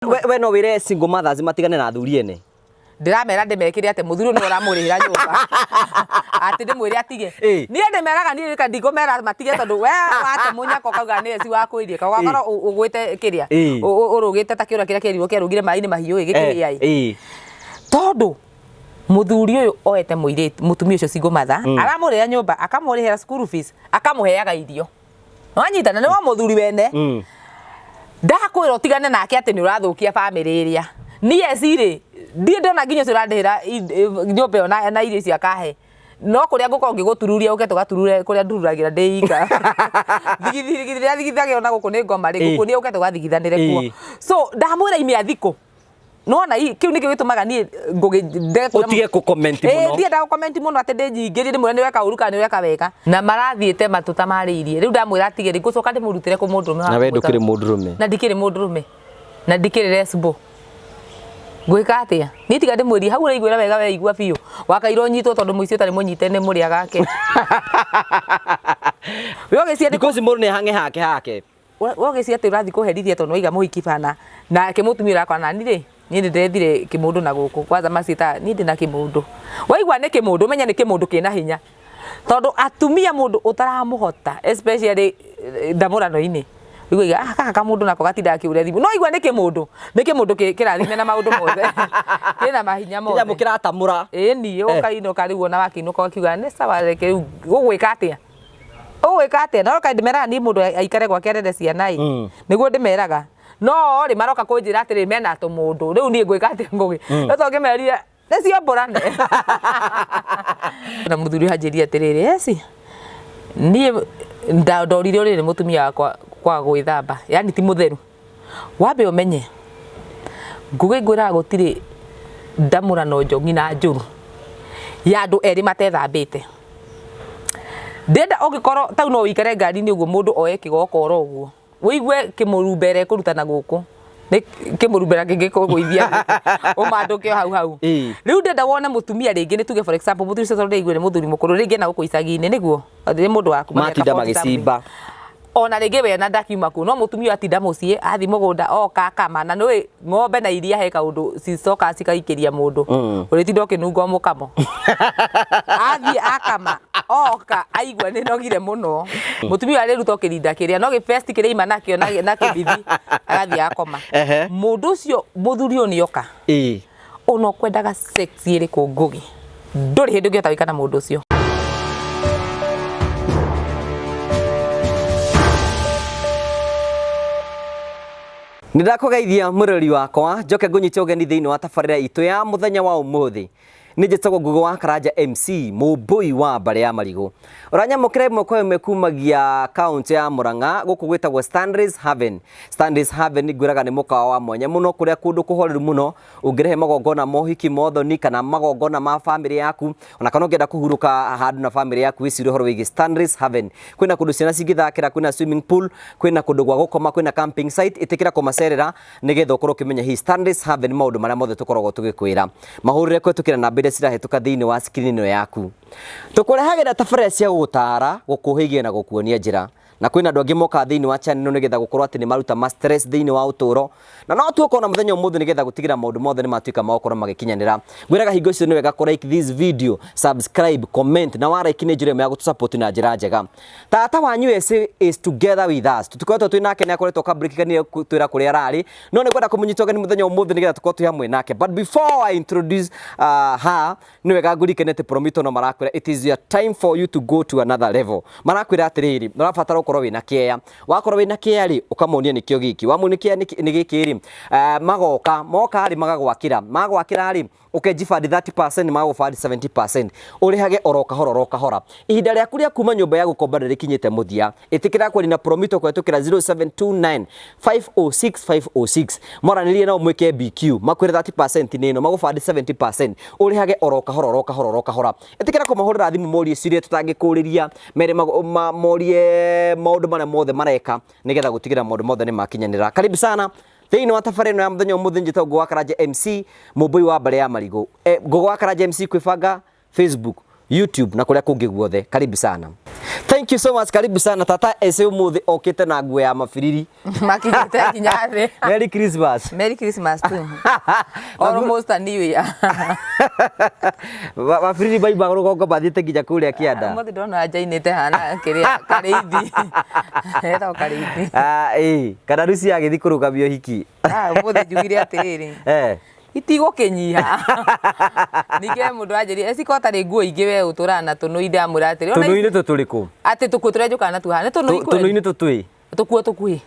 We no wĩre single mothers matigane na athuri ene? Ndĩramera ndĩmekĩre atĩ mũthuri ũyũ nĩwe ũramũrĩhĩra nyũmba, atĩ ndĩmwĩre atige? Niĩ ndĩmeraga, niĩ rĩka ndikũmera matige, tondũ we wate mũnyaka ũkauga nĩ eci wakwĩrie ka ũgakorwo ũgwĩte kĩrĩa ũrũgĩte ta kĩũra kĩrĩa kĩerirwo kĩarũgire maĩ-inĩ mahiũ ĩ gĩkĩhĩa ĩ. Tondũ mũthuri ũyũ oete mũirĩtu, mũtumia ũcio single mother, aramũrĩhĩra nyũmba, akamũrĩhĩra school fees, akamũheaga irio. Wanyita na nĩ wa mũthuri wene. Ndakwĩra ũtigane nake atĩ nĩ ũrathũkia bamĩrĩ ĩrĩa. Niĩ eci rĩ, ndirĩ ndona nginya ũcio ũrandĩhĩra nyũmba ĩyo na irio icio akahe. No kũrĩa ngũkorwo ngĩgũtururia ũke tũgaturure kũrĩa ndururagĩra ndĩ ika. Thigithi rĩrĩa thigithagĩrwo na gũkũ nĩ ngoma rĩ, ngũkuonia ũke tũgathigithanĩre kuo. So ndamwĩra ime athikũ. Nona kĩu nĩkĩo gĩtũmaga niĩ ngũgĩ ndege ũtige kũ comment mũno. Ndiendaga gũ comment mũno atĩ ndĩnyingĩrie ndĩmwĩre nĩ weka ũru kana nĩ weka wega. Na marathiĩte matũ ta marĩirie. Rĩu ndamwĩra atige rĩ, ngũcoka ndĩmũrutĩre kũ mũndũrũme wa Na we kũmwĩka- ndũkĩrĩ mũndũrũme. Na ndikĩrĩ mũndũrũme. Na ndikĩrĩ lesbo. Ngwĩka atĩa? Niĩ tiga ndĩmwĩrie hau ũraiguĩra wega weigua biũ. Wakairwo nyitwo tondũ mũici ũtarĩ mũnyite nĩ mũrĩa gake. We ũgĩciria nĩ Thikũ ici mũndũ nĩ hange hake hake. We ũgĩciria atĩ ũrathiĩ kũherithia tondũ nĩwaiga mũhiki bana, nake mũtumia ũrakora nani rĩ, niĩ nĩ ndethire kĩmũndũ na gũkũ, kwanza maciĩtaga niĩ ndĩna kĩmũndũ. Waigua nĩ kĩmũndũ ũmenye nĩ kĩmũndũ kĩna hinya. Tondũ atumia mũndũ ũtaramũhota especially ndamũrano-inĩ, ũiguaga ah gaka kamũndũ nako gatindaga gakĩhũra thimũ. No waigua nĩ kĩmũndũ, nĩ kĩmũndũ kĩrathime na maũndũ mothe, kĩna mahinya mothe. Kĩnyamũ kĩratamũra. Ĩni, ũkainũka rĩu ona wakĩinũka ũkiuga nĩ sawa reke rĩu ũgwĩka atĩa? Ũgwĩka atĩa? No kaĩ ndĩmeraga niĩ mũndũ aikare gwake arere ciana ĩ. Nĩguo ndĩmeraga. No rĩ maroka kũnjĩra atĩrĩ mena tũmũndũ. Rĩu niĩ ngwĩka atĩa Ngũgĩ? No to ngĩmerire nĩcio mbũrane. Na mũthuri anjĩrire atĩrĩrĩ, eci niĩ ndorire ũrĩrĩ nĩ mũtumia wakwa kwaga gwĩthamba, yaani ti mũtheru. Wambe ũmenye Ngũgĩ ngwĩraga gũtirĩ ndamũrano njogi na njũru ya andũ erĩ matethambĩte. Ndĩrenda ũngĩkorwo ta rĩu no ũikare ngari-inĩ ũguo mũndũ oe kĩgokora ũguo, ũigue kĩmũrumbera ekũruta na gũkũ, nĩ kĩmũrumbera kĩngĩkũgũithia thĩ ũmandũke o hau hau. Rĩu ndĩrenda wone mũtumia rĩngĩ nĩ tuge for example mũthuri ũcio tondũ ndĩraigua nĩ mũthuri mũkũrũ rĩngĩ ena gũkũ icagi-inĩ nĩguo? Nĩ mũndũ wa kuma mĩaka Matinda 40 something. magĩcimba. Ona rĩngĩ we na ndakiuma kuo no mũtumia ũyũ atinda mũciĩ athiĩ mũgũnda oka akama na nĩũĩ ng'ombe na iria he kaũndũ cicokaga cikaikĩria mũndũ ũrĩtinda ũkĩnunga o mũkamo. Athiĩ akama oka aigua nĩ nogire mũno, mũtumia ũyũ arĩruta o kĩrinda kĩrĩa no gĩ vest kĩrĩa aima nakĩo na kĩbithi agathiĩ agakoma. Mũndũ ũcio mũthuri ũyũ nĩoka ona ũkwendaga sex ĩrĩkũ Ngũgĩ, ndũrĩ hĩndĩ ũngĩhota gũikara na mũndũ ũcio. Nĩ ndakũgeithia mũrori wakwa, njoke ngũnyite ũgeni thĩinĩ wa tabarĩra itũ ya mũthenya wa ũmũthĩ. Nĩ njĩtagwo Ngũgĩ wa Karanja MC, mũmbũi wa mbarĩ ya marigũ. Ũranyamũkĩra ĩmwe kwa ĩmwe kumagia kaũntĩ ya Murang'a, gũkũ gwĩtagwo Stanley's Haven. Stanley's Haven ngwĩraga nĩ mũkawa wa mwanya mũno, kũrĩa kũndũ kũhoreru mũno, ũngĩrehe magongona ma ũhiki, ma ũthoni kana magongona ma bamĩrĩ yaku, ona kana ũngĩenda kũhurũka handũ na bamĩrĩ yaku, wĩcirie ũhoro wĩgiĩ Stanley's Haven. Kwĩna kũndũ ciana cingĩthakĩra, kwĩna swimming pool, kwĩna kũndũ gwa gũkoma, kwĩna camping site, ĩtĩkĩra kũmacerera nĩgetha ũkorwo ũkĩmenya hihi Stanley's Haven maũndũ marĩa mothe tũkoragwo tũgĩkwĩra. Mahũrĩre kũhetũkĩra namba iria cirahĩtũka thĩinĩ wa screen ĩno yaku. Tũkũrehagĩra tabarĩra cia gũgũtaara, gũkũhĩgia na gũkuonia njĩra. Na kwĩna andũ angĩ mokaga thĩinĩ wa channel ĩno nĩgetha gũkorwo atĩ nĩ maruta ma stress thĩinĩ wa ũtũũro. Na no tuoka ona mũthenya ũmũthĩ nĩgetha gũtigĩra maũndũ mothe nĩ matuĩka ma gũkorwo magĩkinyanĩra. Ngwĩraga hingo ciothe nĩ wega kũ like this video, subscribe, comment na wa like nĩ njĩra ĩmwe ya gũtũ support na njĩra njega. Tata wanyu Esi is together with us. Tũtikoretwo twĩ nake, nĩ akoretwo ka break kanini twĩra kũrĩa ararĩ. No nĩ ngwenda kũmũnyita ũgeni mũthenya ũmũthĩ nĩgetha tũkorwo twĩ hamwe nake. But before I introduce her, nĩ wega ngũririkane atĩ Promito no marakwĩra it is your time for you to go to another level. Marakwĩra atĩrĩrĩ, ũrabatara ũkorwo wĩna kĩea. Wakorwo wĩna kĩea rĩ, ũkamonia nĩkĩo gĩkĩ. Wamonia kĩea nĩ gĩkĩ rĩ, magoka, moka rĩ magagwakĩra. Magwakĩra rĩ, ũkenjibandi 30% magũbandi 70%. Ũrĩhage oro kahora oro kahora. Ihinda rĩaku rĩa kuma nyũmba ya gũkomba nĩ rĩkinyĩte mũthia. Ĩtĩkĩra kwaria na Promito kũhetũkĩra 0729 506 506. Mwaranĩrie nao mwĩke BQ, makwĩre 30% nĩ ĩno, magũbandi 70%. Ũrĩhage oro kahora oro kahora oro kahora. Ĩtĩkĩra kũmahũrĩra thimũ morie ciũria tũtangĩkũrĩria, mere morie maũndũ marĩa mothe mareka nĩgetha gũtigĩrĩra maũndũ mothe nĩ makinyanĩra. Karibu sana thĩinĩ wa tabarĩra ĩno ya mũthenya ũmũthĩ. Njĩtagwo Ngũgĩ wa Karanja MC, mũmbũi wa mbarĩ ya marigũ. Ngũgĩ wa Karanja MC kwĩbanga Facebook, YouTube na kũrĩa kũngĩ guothe. Karibu sana. Thank you so much, karibu sana tata ece umuthi okite na nguo ya mabiriri. Makinyĩte nginya thĩ. Merry Christmas. Merry Christmas too. Almost a new year. Mabiriri maima rũgongo mathiĩte nginya kũrĩa kĩanda. Mũthĩ ndona njainĩte hana kĩrĩa karĩithi. Etagwo karĩithi. Ah, ĩĩ, kana Lucy agĩthiĩ kũrũgamia ũhiki. Ah, ũmũthĩ njugire atĩrĩrĩ. Itigũkĩnyiha. Ningĩ he mũndũ wanjĩrire eciko tarĩ nguo ingĩ we ũtũraga na tũnũi, ndamwĩra atĩrĩ ona Tũnũi-inĩ tũtũrĩkũ? Atĩ tũkuo tũrĩa njũkaga natuo haha nĩ tũnũi kweli? Tũnũi-inĩ tũtũĩ. Tũkuo tũkuhĩ.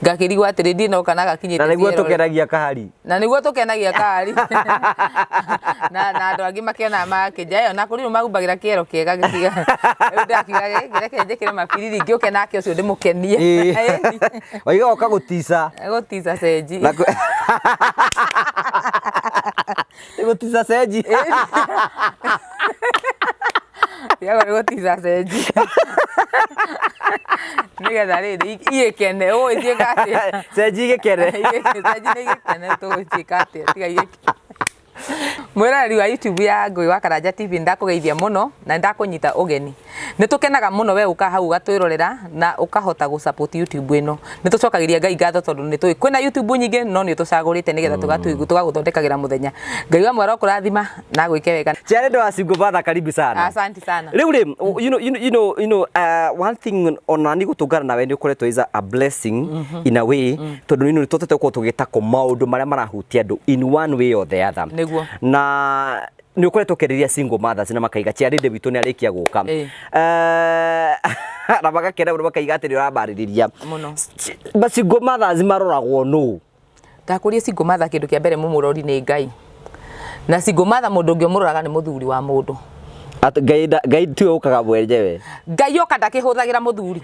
Ngakĩrigwo atĩrĩ ndiĩ no kana gakinyĩte Na nĩguo ciero. tũkenagia kahari. Na nĩguo tũkenagia kahari. Na andũ angĩ makĩona makĩnja ĩyo na kũrĩ mahumbagĩra kĩero kĩega gĩkiga. Rĩu ndakiuga gĩkĩ reke njĩkĩre mabiriri ngĩũke nake ũcio ndĩmũkenie. Waiga oka gũtica. Gũtica cenji. Na Nĩ gũtica cenji. Yago nĩ gũtica cenji. Nĩgetha rĩrĩ igĩkene, ũĩ ciĩka atĩa? Cenji igĩkene. Cenji nĩ igĩkene, tũĩ ciĩka atĩa, tiga igĩkene. Mwĩroreri wa YouTube ya Ngũgĩ wa Karanja TV, ndakũgeithia mũno na ndakũnyita ũgeni. Nĩ tũkenaga mũno we ũka hau ũgatwĩrorera na ũkahota gũ support YouTube ĩno. Nĩ tũcokagĩria Ngai ngatho tondũ nĩ tũĩ kwĩna YouTube nyingĩ no nĩ ũtũcagũrĩte nĩgetha tũgagũthondekagĩra mũthenya. Ngai wa mwera ũkũrathima na agwĩke wega. Ciarĩ wa single mother, karibu sana. Asante sana. Rĩu rĩ, one thing ona ni gũtũngana nawe nĩ ũkoretwo is a blessing in a way, tondũ nĩ tũtete gũkorwo tũgĩtako maũndũ marĩa marahutia andũ in one way or the other. Nĩguo. Na nĩ ũkoretwo ũkĩarĩria single mothers na makaiga ciarĩndĩ witũ nĩ arĩkia gũka. Na magakena mũno makaiga atĩ nĩ ũramarĩrĩria. Mũno. Ma single mothers maroragwo nũ? Ndakũria single mother, kĩndũ kĩa mbere mũmũrori nĩ Ngai. Na single mother mũndũ ũngĩ ũmũroraga nĩ mũthuri wa mũndũ. Atĩ Ngai tiwe ũkaga mwenyewe. Ngai oka ndakĩhũthagĩra mũthuri.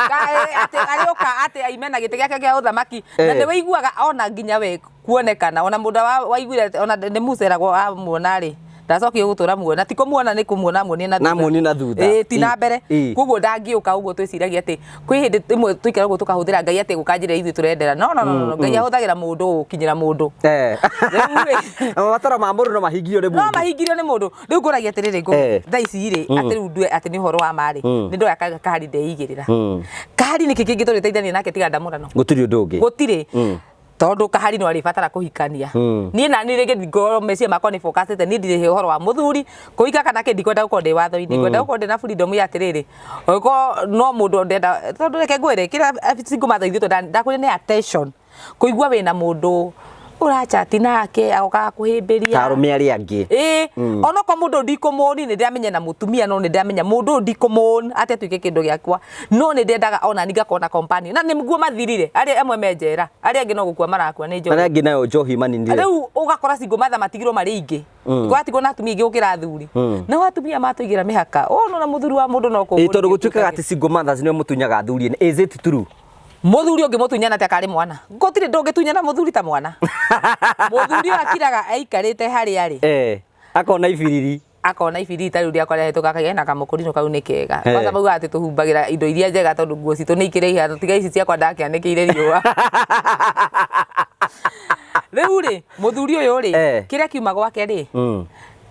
Ngai atĩ arĩũka atĩ aime na gĩtĩ gĩake kĩa ũthamaki. Na nĩ wĩiguaga ona nginya we kuonekana ona mũndũ waiguire ona nĩ Musa eragwo amuona rĩ ndacokire gũtũra muoyo na ti kũmuona nĩ kũmuona amuonire na Na amuonire na thutha. Ĩĩ, ti na mbere. Koguo ndangĩũka ũguo twĩciragia atĩ kwĩ hĩndĩ ĩmwe tũikara ũguo tũkahũthĩra Ngai atĩ gũka njĩra ithuĩ tũrendera. No, no, no, no, no. Ngai ahũthagĩra mũndũ gũkinyĩra mũndũ. Rĩu rĩ, Na mabataro ma mũndũ no mahingirio nĩ no mũndũ. mahingirio nĩ mũndũ. Rĩu ngũragia atĩrĩrĩ, ngũ thaa ici rĩ, atĩ rĩu ndue atĩ nĩ ũhoro wa ma rĩ, nĩ ndoya kahari ndeigĩrĩra. Kahari nĩkĩ kĩngĩ tũrĩteithania nake tiga ndamũrano? Gũtirĩ ũndũ ũngĩ. Gũtirĩ. Tondũ kahari no arĩbatara kũhikania. Niĩ na niĩ rĩngĩ ngorwo meciria makwa nĩ focusĩte, niĩ ndirĩ ũhoro wa mũthuri kũhika kana kĩ, ndikwenda gũkorwo ndĩ watho-inĩ, ngwenda gũkorwo ndĩ na freedom ya atĩrĩrĩ, ũngĩkorwo no mũndũ ndenda, tondũ reke ngwĩre kĩrĩa single mother ithuĩ twenda, ndakwĩra nĩ attention, kũigua wĩna mũndũ ũrachati nake agoka kũhĩmbĩria Ta arũme arĩa angĩ. Ĩĩ, onokorwo mũndũ ndikũmũni, nĩ ndĩramenya na mũtumia, no nĩ ndĩramenya mũndũ ũyũ ndikũmũni atĩ atuĩke kĩndũ gĩakwa, no nĩ ndĩendaga ona niĩ ngakorwo na companion. Na nĩguo mathirire, arĩa amwe me njera, arĩa angĩ no gũkua marakua nĩ njohi. Arĩa angĩ nayo njohi maninire. Rĩu ũgakora single mother matigirwo marĩ aingĩ. Kwatigwo na atumia aingĩ gũkĩra athuri. Nao atumia matũigĩra mĩhaka. Ũũ nona mũthuri wa mũndũ no kũmũrigĩrĩria. Tondũ gũtuĩkaga atĩ single mothers nĩo mũtunyaga athuri ene. Is it true? Mũthuri ũngĩmũtunyana atĩa karĩ mwana? Gũtirĩ ndũngĩtunyana mũthuri ta mwana. Mũthuri ũyũ akiraga aikarĩte harĩa arĩ. Akona ibiriri. Akona ibiriri ta rĩu rĩakwa rĩahĩtũka akagĩa na kamũkũrinũ kau nĩ kega. Kwanza maugaga atĩ tũhumbagĩra indo iria njega tondũ nguo citũ nĩ ikĩrĩ ihana, tiga ici ciakwa ndakĩanĩkĩire riũa. Rĩu rĩ, mũthuri ũyũ rĩ, kĩrĩa kiuma gwake rĩ,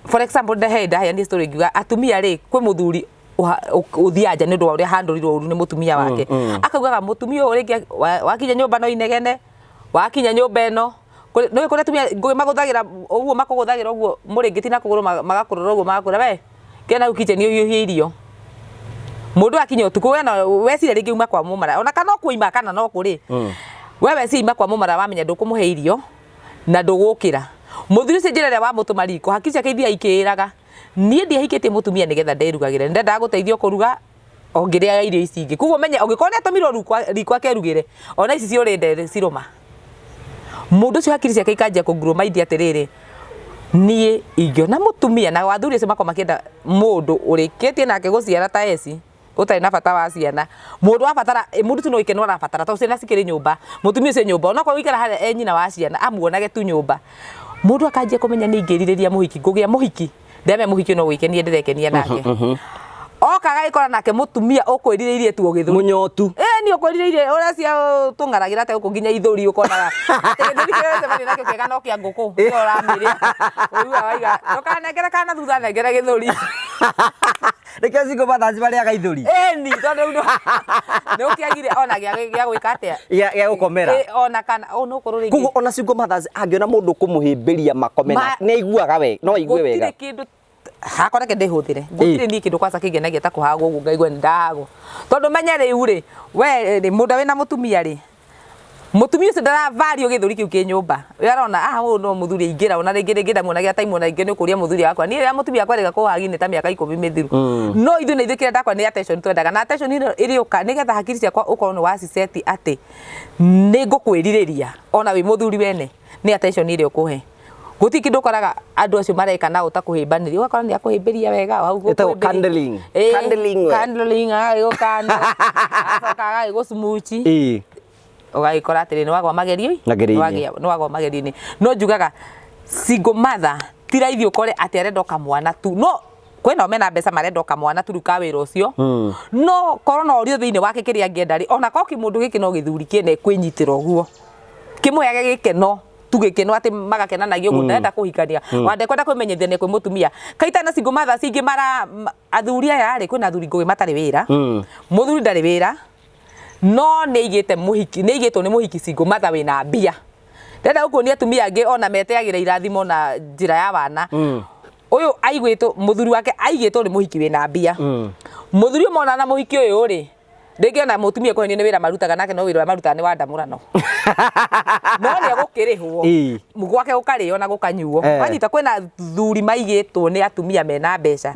for example, ndahe ndaheanire story ngiuga atumia rĩ, kwĩ mũthuri ũthiaga nja nĩ ũndũ wa ũrĩa handũrirwo ũru nĩ mũtumia wake. Akaugaga mũtumia ũyũ rĩngĩ wakinya nyũmba no inegene, wakinya nyũmba ĩno, nĩ kũrĩ atumia ngũĩ magũthagĩra ũguo, makũgũthagĩra ũguo mũrĩngĩti na kũgũrũ magakũrora ũguo magakwĩra we kena hau kitchen ũhiũhie irio. Mũndũ akinya ũtukũ we no weciria rĩngĩ uma kwa mũmara, ona kana no kũima kana no kũrĩ. We weciria ima kwa mũmara wamenya ndũkũmũhe irio na ndũgũkĩra. Mũthuri ũcio njĩra ĩrĩa wamũtũma riko, hakiri ciake ithiaga ikĩĩraga. Niĩ ndiahikĩtie mũtumia nĩgetha ndĩrugagĩre, nĩndendaga gũteithio kũruga o ngĩrĩaga irio ici ingĩ. Koguo menye ũngĩkorwo nĩ atũmirwo riko akerugĩre, ona ici ciũrĩte cirũma. Mũndũ ũcio hakiri ciake ikanjia kũ grow mind atĩrĩrĩ, niĩ ingĩona mũtumia, na athuri acio makorwo makĩenda mũndũ ũrĩkĩtie nake gũciara ta eci, ũtarĩ na bata wa ciana. Mũndũ abatara, mũndũ ũcio no gĩkeno arabatara, tondũ ciana cikĩrĩ nyũmba, mũtumia ũcio nyũmba, onokorwo gũikara harĩa e nyina wa ciana, amuonage tu nyũmba. Mũndũ akanjia kũmenya nĩ ingĩrirĩria mũhiki, ngũgĩa mũhiki, ndĩramenya mũhiki no gwĩkenia ndĩrekenia nake. Oka agagĩkora nake mũtumia ũkwĩrirĩirie tu ũgĩthũri. Mũnyotu. Ĩni ũkwĩrirĩirie ũrĩa cia tũng'aragĩra te gũkũ nginya ithũri ũkonaga atĩ gĩthũri kĩrĩa ũracemania nakĩo kĩega no kĩa ngũkũ nĩyo ũramĩrĩa. Ũiguaga waiga ndũkanengere kana thutha nengere gĩthũri. Nĩkĩo single mothers marĩaga ithũri. Ĩni tondũ rĩu nĩ ũkĩagire ona gĩa gĩa gwĩka atĩa? Gĩa gũkomera. Ĩ, ona kana ũ nĩ ũkũrũ rĩngĩ. Koguo ona single mothers angĩona mũndũ ũkũmũhĩmbĩria makome Ma- nĩ aiguaga wega, no aigue wega. Gũtirĩ kĩndũ hakwa reke ndĩhũthĩre gũtirĩ niĩ kĩndũ kwanza kĩngenagia ta kũhagwo ũguo ngaigua nĩ ndahagwo tondũ menye rĩu rĩ we rĩ mũndũ wĩna mũtumia rĩ mũtumia ũcio ndarabario gĩthũri kĩu kĩ nyũmba we arona ah ũyũ no mũthuri aingĩra ona rĩngĩ rĩngĩ ndamuonagia ta imwe na ingĩ nĩ ũkũria mũthuri wakwa niĩ rĩrĩa mũtumia wakwa arĩga kũhagi nĩ ta mĩaka 10 mĩthiru no ithuĩ na ithuĩ kĩrĩa ndakwa nĩ attention twendaga na attention ĩno ĩrĩũka nĩgetha hakiri ciakwa ũkorwo nĩ waciceti atĩ nĩ ngũkwĩrirĩria ona wĩ mũthuri wene nĩ attention ĩrĩa ũkũhe gũtirĩ kĩndũ ũkoraga andũ acio mareka nao ta kũhĩmbanĩria ũgakora nĩ akũhĩmbĩria wega hau Ĩtagwo candling. Candling we. candling agagĩgũkanda agacoka agagĩgũsmuchi Ĩĩ. ũgagĩkora atĩrĩ nĩ wagwa magerio Magerio-inĩ. nĩ wagwa magerio-inĩ no njugaga single mother ti raithi ũkore atĩ arenda o kamwana tu no kwĩna o mena mbeca marenda o kamwana tu rĩu ka wĩra ũcio no korwo no ũrio thĩinĩ wake kĩrĩa angĩenda rĩ ona korwo kĩmũndũ gĩkĩ no gĩthuri kĩene kwĩnyitĩra ũguo kĩmũheage gĩkeno tu gĩkeno atĩ magakenanagia ũguo ndarenda kũhikania ona ndekwenda kwĩmenyithania kwĩ mũtumia kaita na single mothers ingĩ mara athuri aya rĩ kwĩna athuri ngũgĩ matarĩ wĩra mũthuri ndarĩ wĩra no nĩ aigĩte mũhiki nĩ aigĩtwo nĩ mũhiki single mother wĩna mbia ndenda gũkuonia atumia angĩ ona meteagĩra irathimo na njĩra ya wana ũyũ aigĩtwo mũthuri wake aigĩtwo nĩ mũhiki wĩna mbia mũthuri ũyũ mona na mũhiki ũyũ rĩ rĩngĩ ona mũtumia kũhenio nĩ wĩra marutaga nake no wĩra ũrĩa marutaga nĩ wa ndamũrano no nĩ egũkĩrĩhwo Ĩĩ. gwake gũkarĩo na gũkanyuo Eh. wanyita kwĩna thuri maigĩtwo nĩ atumia mena mbeca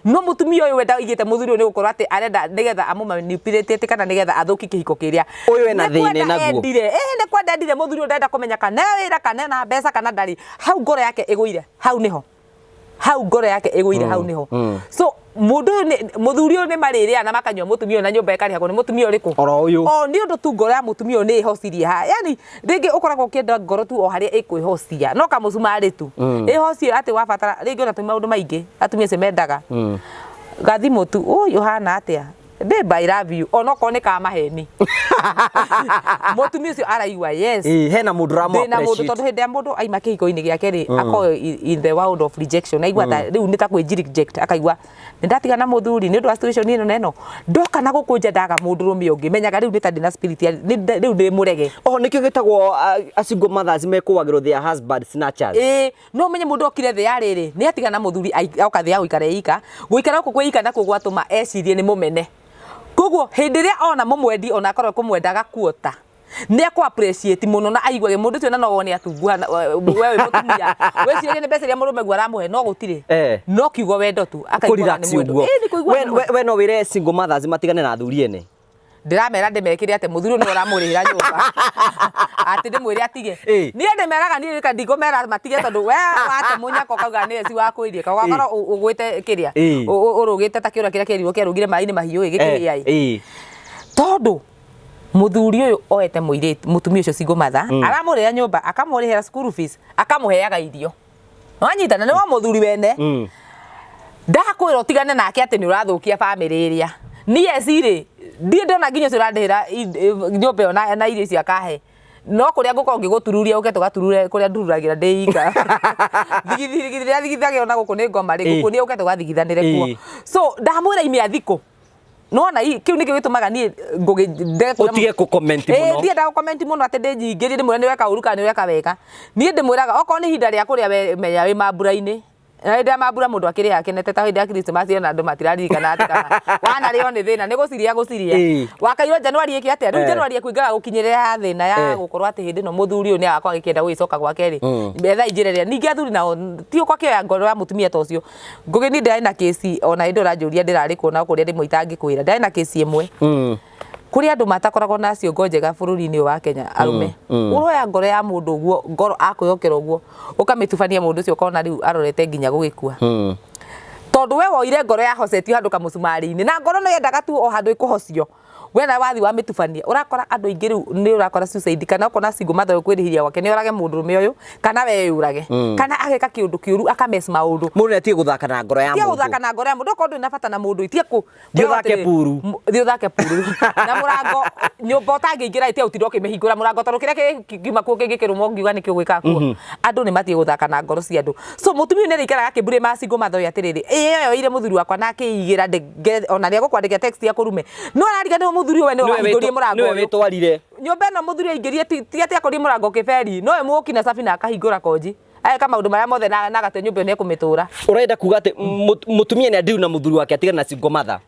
no mũtumia ũyũ wenda aigĩte mũthuri ũyũ nĩ gũkorwo atĩ arenda nĩgetha amũmanipulate atĩ kana nĩgetha athũkie kĩhiko kĩrĩa Ũyũ ena Nĩ thĩna kwenda naguo. endire ĩĩ nĩ kwenda endire mũthuri ũyũ ndarenda kũmenya kana e wĩra kana ena mbeca kana ndarĩ hau ngoro yake ĩgũire hau nĩho hau ngoro yake ĩgũire hau nĩho so mũndũ ũyũ mũthuri ũyũ nĩ marĩrĩa na makanyua mũtumia ũyũ na nyũmba ĩkarĩhagwo nĩ mũtumia ũrĩkũ Oro ũyũ. o nĩ ũndũ tu ngoro ya mũtumia ũyũ nĩ ĩhocirie ha yani rĩngĩ ũkoragwo ũkĩenda ngoro tu o harĩa ĩkwĩhocia no kamũcumarĩ tu ĩhocie atĩ wabatara rĩngĩ ona tũ maũndũ maingĩ atumia acio mendaga gathimũ tu ũyũ ũhana atĩa babe I love you onokorwo nĩ ka maheni mũtumia ũcio araigua yes Ĩĩ, hena mũndũ ũramũ ndĩna mũndũ appreciate. tondũ hĩndĩ ya mũndũ aima kĩhiko-inĩ gĩake rĩ akorwo in the world of rejection aigua ta rĩu nĩ ta kwĩnji reject akaigua nĩ ndatiga na mũthuri nĩ ũndũ wa situation ĩno na ĩno ndoka na gũkũ nja ndaga mũndũrũme ũngĩ menyaga rĩu nĩ ta ndĩna spirit ya rĩu ndĩ mũrege Oh, nĩkĩo gĩtagwo a single mothers mekũagĩrwo their husband snatchers. Ĩĩ no menye mũndũ okire thĩ ya rĩrĩ nĩ atiga na mũthuri oka thĩ ya gũikara ika gũikara gũkũ kwĩ ika nakuo gwatũma ecirie nĩ mũmene koguo hĩndĩ ĩrĩa ona mũmwendi ona akorwo kũmwenda agakuota nĩ akũ appreciate mũno na aiguage mũndũ ũcio na no wone atunguha we wĩ mũtumia wĩciragie nĩ mbeca iria mũrũme guo aramũhe no gũtirĩ Eh. no kiugo wendo tu akaiguaga Kũ-relax nĩ mwendo ũguo. Ĩĩ, nĩ kũigua We- nĩ mwendo. we no wĩre single mothers matigane na athuri ene. Ndĩramera ndĩmekĩre atĩ mũthuri ũyũ nĩwe ũramũrĩhĩra nyũmba atĩ ndĩmwĩre atige Ĩĩ. niĩ ndĩmeraga niĩ rĩka ndikũmera matige tondũ we wate mũnyaka ũkauga nĩ eci wakwĩrie ũgakorwo ũgwĩte kĩrĩa Ĩĩ. ũrũgĩte ta kĩũra kĩrĩa kĩerirwo kĩarũgire maĩ-inĩ mahiũ ĩ gĩkĩhĩa ĩ Ĩĩ. tondũ mũthuri ũyũ oete mũirĩtu mũtumia ũcio single mother aramũrĩhĩra nyũmba akamũrĩhĩra school fees akamũheaga irio wanyita na nĩ wa mũthuri wene ndakwĩra ũtigane nake atĩ nĩ ũrathũkia bamĩrĩ ĩrĩa niĩ eci rĩ ndirĩ ndona nginya ũcio ũrandĩhĩra nyũmba ĩyo na irio icio akahe no kũrĩa ngũkorwo ngĩgũtururia ũke tũgaturure kũrĩa ndururagĩra ndĩ ika thigithigithĩ rĩrĩa thigithagĩrwo na gũkũ nĩ ngoma rĩ Ĩĩ. ngũkuonia ũke tũgathigithanĩre kuo Ĩĩ. So ndamwĩra ime thikũ nona kĩu nĩkĩo gĩtũmaga niĩ ngũgĩ ndege kũrĩa Ũtige kũ-comment Ĩĩ, mũno. ndiendaga gũ-comment mũno atĩ ndĩnyingĩrie ndĩmwĩre nĩ weka ũru kana nĩ weka wega niĩ ndĩmwĩraga okorwo nĩ ihinda rĩa kũrĩa we menya wĩ mambura-inĩ na hĩndĩ ya mambura mũndũ akĩrĩa akenete ta hĩndĩ ya Christmas ona andũ matiraririkana atĩ kana wanarĩo nĩ thĩna nĩ gũciria gũciria Ĩĩ. wakairwo January ĩkĩ atĩa rĩu Eh. January ĩkũingaga gũkinyĩrĩra ya thĩna ya Eh. gũkorwo atĩ hĩndĩ ĩno mũthuri ũyũ nĩ agakorwo agĩkĩenda gũgĩcoka gwake rĩ etha njĩra ĩrĩa ningĩ athuri nao ti ũkwa akĩoya ngoro ya mũtumia ta ũcio ngũgĩ niĩ ndĩrarĩ na kĩci ona hĩndĩ ĩyo ũranjũria ndĩrarĩ kuo na kũrĩa rĩmwe itangĩkwĩra ndĩrarĩ na kĩci ĩmwe kũrĩ andũ matakoragwo na ciongo njega bũrũri-inĩ ũyũ wa Kenya arũme ũroya ngoro ya mũndũ ũguo ngoro akwĩhokera ũguo ũkamĩtubania mũndũ ũcio ũkona rĩu arorete nginya gũgĩkua tondũ we woire ngoro yahocetio handũ kamũcumarĩ-inĩ na ngoro no yendaga tu o handũ ĩkũhocio We na wathi wa mĩtubania ũrakora andũ aingĩ rĩu nĩ ũrakora suicide, kana ũkona single mother ũyũ kwĩrĩhĩria gwake nĩ orage mũndũrũme ũyũ, kana we ũrage, kana ageka kĩũndũ kĩũru, akamess maũndũ. Mũndũ nĩ atige gũthaka na ngoro ya Tia mũndũ. Gũthaka na ngoro ya mũndũ. Okorwo ndũrĩ na bata na mũndũ, itia kũ Thiĩ ũthake puru. Thiĩ ũthake puru na mũrango nyũmba ũtangĩingĩra, itia ũtinda ũkĩmĩhingũra mũrango, tondũ kĩrĩa kĩngiuma kuo kĩngĩkĩrũma ũngiuga nĩkĩo gwĩkaga kuo. Andũ nĩ matige gũthaka na ngoro cia andũ. So mũtumia ũyũ nĩ arĩikaraga akĩmbure ma single mother ũyũ atĩrĩrĩ, ĩĩ yoire mũthuri wakwa na akĩigĩra ona nĩ egũkwandĩkĩra text ya kũrume, no arariganĩrwo mũthuri ũyũ we nĩwe wahingũrie mũrango Nĩwe ũyũ. Wĩtwarire. Nyũmba ĩno mũthuri aingĩrie ti atĩ akorire mũrango kĩberi, nowe mũũki na cabi na akahingũra konji, ageka maũndũ marĩa mothe na agatua nyũmba ĩyo nĩ ekũmĩtũra. Ũrenda kuga atĩ mũtumia nĩ adiru na mũthuri wake, atigane na single mother?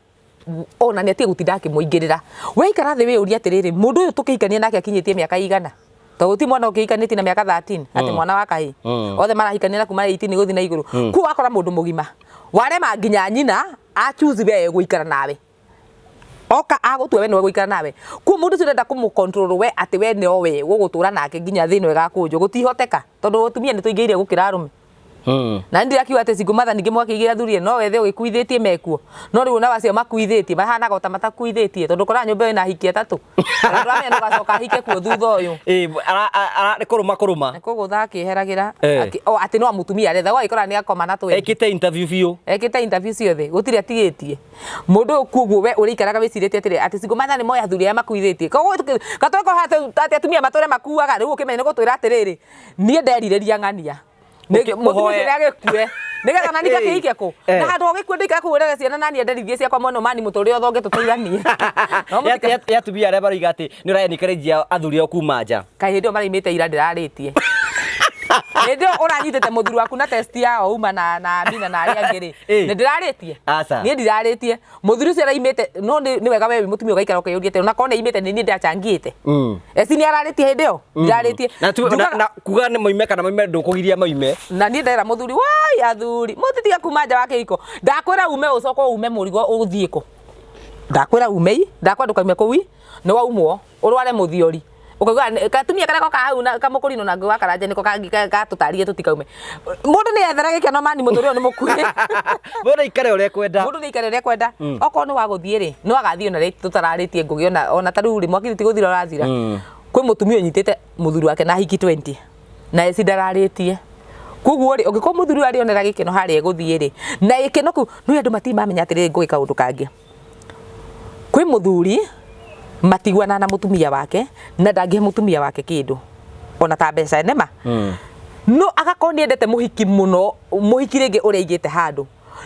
Ona nĩ atige gũtinda akĩmũingĩrĩra. Waikara thĩ wĩyũrie atĩrĩrĩ, mũndũ ũyũ tũkĩhikania nake akinyĩtie mĩaka igana? Tondũ gũtirĩ mwana ũkĩhikanĩtie na mĩaka 13 atĩ mwana wa kahĩĩ. Othe marahikania na kuma 18 gũthiĩ na igũrũ. Kuo wakora mũndũ mũgima warema nginya nyina achoose we gũikara nawe, oka agũtua we nĩwe gũikara nawe. Kuo mũndũ ũcio ũrenda kũmũ control we atĩ we no we gũgũtũra nake nginya thĩ ĩno ĩgakũnjwo, gũtihoteka, tondũ atumia nĩ tũingĩire gũkĩra arũme. Na nĩ ndirakiuga atĩ single mother ningĩ mwakĩigĩra athuri no wethe ũgĩkuithĩtie mekuo, no rĩu ona acio makuithĩtie mahanaga ota matakuithĩtie, tondũ ũkoraga nyũmba ĩyo ĩna ahiki atatũ. Ona ndũramenya nĩ ũgacoka ahike kuo thutha ũyũ. Ĩĩ, nĩ kũrũma kũrũma. Nĩ kũgũtha akĩheragĩra. Eh. O atĩ no mũtumia aretha, ũgagĩkora nĩ akoma na 20. Ekĩte interview biũ. Ekĩte interview ciothe, gũtirĩ atigĩtie mũndũ ũyũ. Kuoguo we ũrĩikaraga wĩcirĩtie atĩrĩ atĩ single mother nĩ moya athuri arĩa makuithĩtie. Koguo gatweko atĩ atumia matũre makuaga. Rĩu ũkĩmenye nĩ gũtwĩra atĩrĩrĩ, niĩ nderirĩria ng'ania. Mũthuri ũcio nĩ agĩkue nĩgetha nani ngakĩhike kũ? Na handũ ũgĩkue ndĩikara kũu ũrere ciana, nani enderithie ciakwa mwena mani mũtũrĩre ũthonge tũteithanie. No Ya atumia arĩa maroiga atĩ nĩ ũra encourage athuri ao kuma nja. Kaĩ hĩndĩ ĩyo maraimĩte ira ndĩrarĩtie, hĩndĩ ĩyo ũranyitĩte mũthuri waku na test yao uma na Amina na arĩa angĩ rĩ, nĩ ndĩrarĩtie? Aca. Niĩ ndirarĩtie mũthuri ũcio araimĩte, no nĩ wega we wĩ mũtumia ũgaikara ũkeyũria atĩrĩ, ona korwo nĩ aimĩte, nĩ niĩ ndĩrachangĩte. Eci nĩ ararĩtie hĩndĩ ĩyo ndirarĩtie. Na kuga nĩ moime kana moime, ndũkũgiria moime. Na niĩ ndera mũthuri wai, athuri mũtitiga kuma nja wa kĩhiko. Ndakwĩra ume, ũcoke ume mũrigo ũthiĩ kũ? Ndakwĩra umei, ndakwĩra ndũkaume kũu i, nĩ waumwo ũrware mũthiori, ũkaigua katumia karĩa goka hau na kamũkũrinũ na ngũ wa Karanja nĩko gatũtarire tũtikaume. Mũndũ nĩ ethera gĩkeno mani, mũtũrĩre ũyũ nĩ mũkuhĩ. Mũndũ aikare ũrĩa ekwenda. Mũndũ nĩ aikare ũrĩa ekwenda. Okorwo nĩ wa gũthiĩ rĩ, no agathiĩ ona rĩ tũtararĩtie ngũgĩ ona ta rĩu rĩ, mwaki ti gũthira ũrathira. Kwĩ mũtumia ũnyitĩte mũthuri wake na hiki 20 na eci ndararĩtie. Koguo rĩ, ũngĩkorwo mũthuri ũyũ arĩonera gĩkeno harĩa egũthiĩ rĩ, na gĩkeno kĩu nĩ andũ matirĩ mamenya atĩrĩrĩ, ngũgĩ kaũndũ kangĩ, kwĩ mũthuri matiguanaga na mũtumia wake na ndangĩhe mũtumia wake kĩndũ ona ta mbeca nĩma, no agakorwo nĩ endete mũhiki mũno, mũhiki rĩngĩ ũrĩa aigĩte handũ.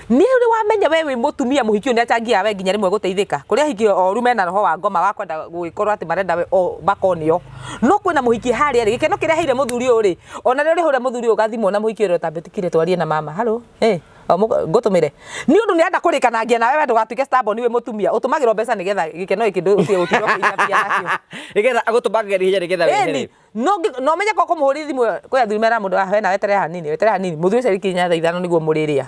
Nĩ ũrĩ wamenya we wĩ mũtumia, mũhiki ũyũ nĩ achangiaga we nginya rĩmwe gũteithĩka. Kũrĩ ahiki oru mena roho wa ngoma wa kwenda gũgĩkorwo atĩ marenda we o makonio, no kwĩna mũhiki harĩa rĩ, gĩkeno kĩrĩa aheire mũthuri ũyũ rĩ, ona rĩrĩa ũrĩhũra mũthuri ũyũ ũgathimwo na mũhiki ũyũ ũtambe tikire twarie na mama, halo, eh ngũtũmĩre nĩ ũndũ nĩ arenda kũrĩkanangia nawe we ndũgatuĩke stubborn. Wĩ mũtumia ũtũmagĩrwo mbeca nĩgetha gĩkeno gĩkĩ ũtige gũtinda ũkĩicabia nakĩo. Nĩgetha agũtũmagĩra ihenya nĩgetha Ĩni, wehere. No menye ko kũmũhũrĩra thimũ, kwĩ athuri mera mũndũ, "Ah, we na weterere hanini, weterere hanini." Mũthuri ũcio arĩkinya thaa 5 nĩguo mũrĩrĩa.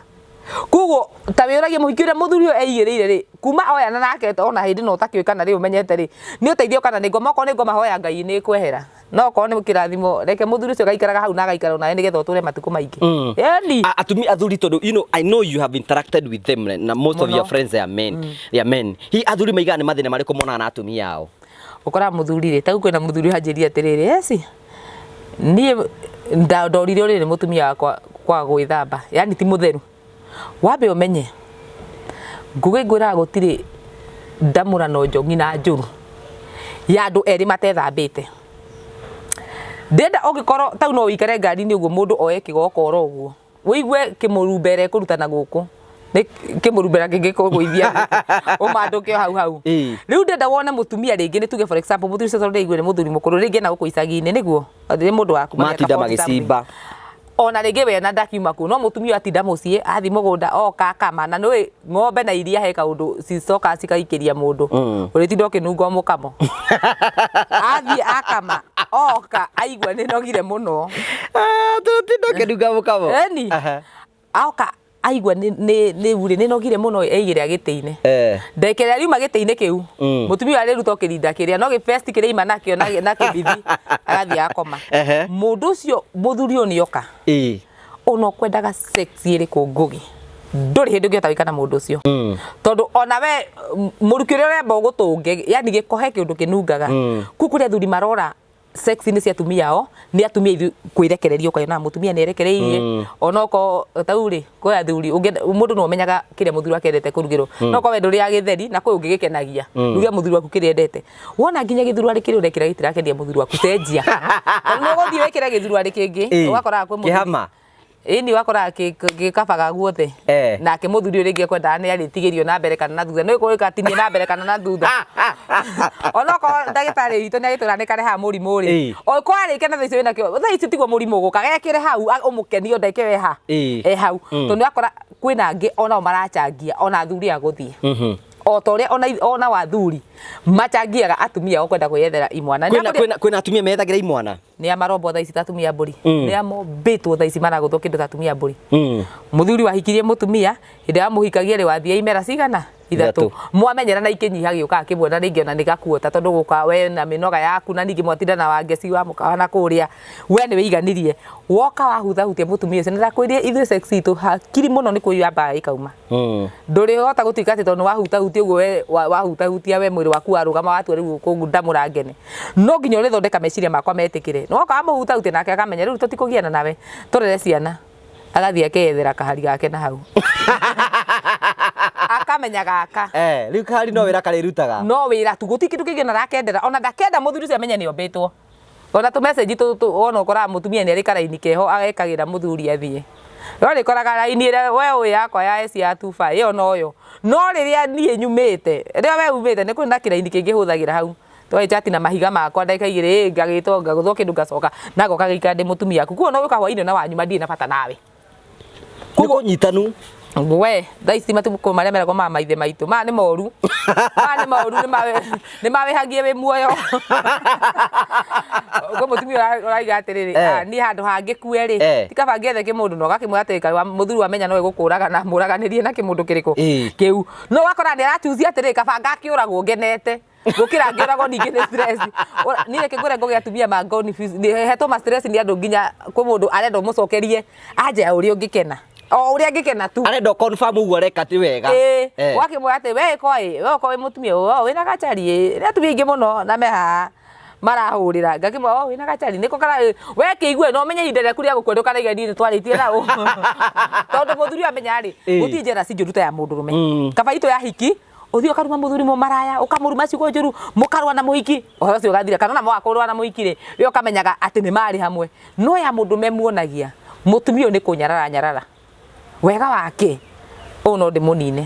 Koguo ta wĩũragie mũhiki ũrĩa mũthuri ũyũ eigĩrĩire rĩ, kuma oyana nake ona hĩndĩ no ũtakĩũĩ kana rĩ ũmenyete rĩ, nĩ ũteithio kana nĩ ngoma. Okorwo nĩ ngoma, hoya Ngai nĩ kwehera, no okorwo nĩ kĩrathimo, reke mũthuri ũcio gaikaraga hau na agaikara nawe nĩgetha ũtũre matukũ maingĩ. Ĩni. Atumia athuri, tondu I know you have interacted with them na most of Mũno. your friends, they are men, they are men. Hi athuri maigaga nĩ mathĩna marĩkũ monaga na atumia ao? Ũkoraga mũthuri rĩ, ta rĩu kwĩna mũthuri wanjĩrire atĩrĩrĩ, eci niĩ ndorire ũrĩrĩ mũtumia wakwa kwaga gwĩthamba, yani ti mũtheru. Wambe ũmenye ngũgĩ ngwĩraga gũtirĩ ndamũrano njongi na njũru ya andũ erĩ matethambĩte. Ndĩrenda ũngĩkorwo tau no ũikare ngari-inĩ ũguo, mũndũ oe kĩgokora ũguo, ũigue kĩmũrumbere kũruta na gũkũ nĩ kĩmũrumbera kĩngĩkũgũithia ũmandũke o hau hau. Rĩu ndĩrenda wone mũtumia rĩngĩ, nĩ tuge for example mũthuri ũcio, tondũ ndĩraigua nĩ mũthuri mũkũrũ rĩngĩ ena gũkũ icagi-inĩ, nĩguo nĩ mũndũ wa kuma mĩaka Matinda 40 something. magĩcimba. Ona rĩngĩ we na ndakiuma kuo, no mũtumia ũyũ atinda mũciĩ, athiĩ mũgũnda oka akama, na nĩũĩ ng'ombe na iria he kaũndũ cicokaga cikaikĩria mũndũ, ũrĩtinda ũkĩnunga mũkamo. Athiĩ akama, oka aigua nĩ nogire mũno. Tũtinda ũkĩnunga mũkamo. Eni. Aoka aigua nĩ urĩ nĩ nogire mũno, eigĩra gĩtĩ-inĩ. Ndagĩka ĩrĩa riuma gĩtĩ-inĩ kĩu, mũtumia ũyũ arĩruta o kĩrinda kĩrĩa no gĩbesti kĩrĩa aima nakĩo na kĩbithi, agathiĩ agakoma. Mũndũ ũcio mũthuri ũyũ nĩoka, ona ũkwendaga sex ĩrĩkũ, ngũgĩ Ndũrĩ hĩndĩ ũngĩhota gũikara na mũndũ ũcio, tondũ ona we mũrukĩ ũrĩa ũremba ũgũtũnge, yani gĩko he kĩũndũ kĩnungaga. Kũu kũrĩ athuri marora sex nĩ cia atumia ao, nĩ atumia ithuĩ kwĩrekereria, ũkona mũtumia nĩ erekereirie onoko tau rĩ. Kwĩ athuri mũndũ no ũmenyaga kĩrĩa mũthuri wake endete kũrugĩrwo, no korwo we ndũrĩaga gĩtheri na kwĩ ũngĩgĩkenagia, ruge mũthuri waku kĩrĩa endete. Wona nginya gĩthuruarĩ kĩrĩa ũrekĩra gĩtirakenia mũthuri waku, cenjia, tondũ nĩ ũgũthiĩ wĩkĩre gĩthuruarĩ kĩngĩ, ũgakoraga kwĩ mũthuri Kĩhama. Ĩni, wakoraga gĩkabaga guothe. Nake mũthuri ũyũ rĩngĩ ekwendaga nĩ arĩtigĩrio na mbere kana na thutha, nĩ gũgatinia na mbere kana na thutha. Onokorwo ndagĩtarĩ witũ nĩ agĩtwĩra nĩ karehaga mũrimũ rĩ, o kwarĩkia na thaa ici wĩnakĩo, thaa ici tiguo mũrimũ ũgũka, gekĩre hau ũmũkenie o ndagĩka ĩyo eha e hau, tondũ nĩ wakora kwĩna angĩ onao marachangia ona athuri a gũthiĩ o ta ũrĩa ona athuri machangiaga atumia ao kwenda kwĩyethera imwana. Kwĩna atumia methagĩra imwana. Nĩ a marombwo thaa ici ta atumia a mbũri, nĩ a mombĩtwo thaa ici maragũthwo kĩndũ ta atumia a mbũri. Mũthuri wahikirie mũtumia, hĩndĩ ĩrĩa wamũhikagia rĩ, wathia imera cigana? Ithatũ. Mwamenyera na ikĩnyiha gĩũkaga kĩmwe, na rĩngĩ ona nĩ gakuota, tondũ gũka we na mĩnoga yaku, na ningĩ mwatinda na wangeci wa mũkawa na kũrĩa we nĩ wĩiganirie, woka wahutahutia mũtumia ũcio. Na ndakwĩrire ithuĩ sex itũ hakiri mũno nĩ kwĩyambaga ĩkauma. Ndũrĩhota gũtuĩka atĩ tondũ nĩ wahutahutia ũguo we wahutahutia we mwĩrĩ waku warũgama watua rĩu kũndamũra ngene. No nginya ũrĩthondeka meciria makwa metĩkĩre. Nĩ woka wamũhutahutia nake akamenya rĩu tũtikũgiana nawe, tũrere ciana. Agathiĩ akeyethera kahari gake na hau. Akamenya gaka. Rĩu kahari no wĩra karĩrutaga. No wĩra tu, gũtirĩ kĩndũ kĩngĩ ona arakendera. Ona ndakenda mũthuri ũcio amenye nĩ ombĩtwo. Ona tũ message tũtũ wona ũkoraga mũtumia nĩ arĩ karaini keho agekagĩra mũthuri athiĩ. No rĩkoraga raini ĩrĩa we ũĩ yakwa ya S ya 25 ĩyo noyo. No rĩrĩa niĩ nyumĩte, rĩrĩa we umĩte nĩ kũrĩ na kĩraini kĩngĩ hũthagĩra hau. Tũgagĩchati na mahiga makwa ndagĩka igĩrĩ, ngagĩtwo ngagũthwo kĩndũ ngacoka na ngoka gĩikara ndĩ mũtumia waku. Koguo no gũka hwainĩ na wanyuma ndirĩ na bata nawe. Nĩ kũnyitanu. We thaa ici matukũ marĩa meragwo ma maithe maitũ maya nĩ moru, maya nĩ moru, nĩ mawĩhagie wĩ muoyo. Kwĩ mũtumia ũraiga atĩrĩrĩ, niĩ handũ hangĩkue rĩ, ti kaba ngĩethe kĩmũndũ, na ũgakĩmwĩra atĩrĩ, mũthuri wamenya no egũkũraga na mũraganĩrie na kĩmũndũ kĩrĩkũ kĩu. No ũgakora nĩ arachuzia atĩrĩrĩ, kaba ngakĩũragwo ngenete gũkĩra ngĩũragwo ningĩ nĩ stress. Niĩ reke ngwĩre ngũgĩ atumia ma hetwo ma stress nĩ andũ, nginya kwĩ mũndũ arenda ũmũcokerie anja ya ũrĩa ũngĩkena, o ũrĩa angĩkena tu. Arenda confirm ũguo areka ti wega. Ĩĩ, wakĩmwĩra atĩ we ko ĩ we okorwo wĩ mũtumia o wĩna gacari, ĩ nĩ atumia aingĩ mũno na me haha marahũrĩra, ngakĩmwĩra o wĩna gacari nĩko kara we kĩigue na ũmenye ihinda rĩaku rĩa gũkua ndũkanaiga niĩ nĩtwarĩtie na ũ, tondũ mũthuri amenya rĩ, gũtirĩ jealousy njũru ta ya mũndũrũme. Kaba itũ ya hiki ũthiĩ ũkaruma mũthuri mũmaraya, ũkamũruma ciugo njũru, mũkarũa na mũhiki, ũhoro ũcio ũgathira, kana ona mwaga kũrũa na mũhiki rĩ, we ũkamenyaga atĩ nĩ marĩ hamwe. No ya mũndũrũme muonagia mũtumia ũyũ nĩ kũnyarara nyarara wega wake ũyũ no ndĩmũnine.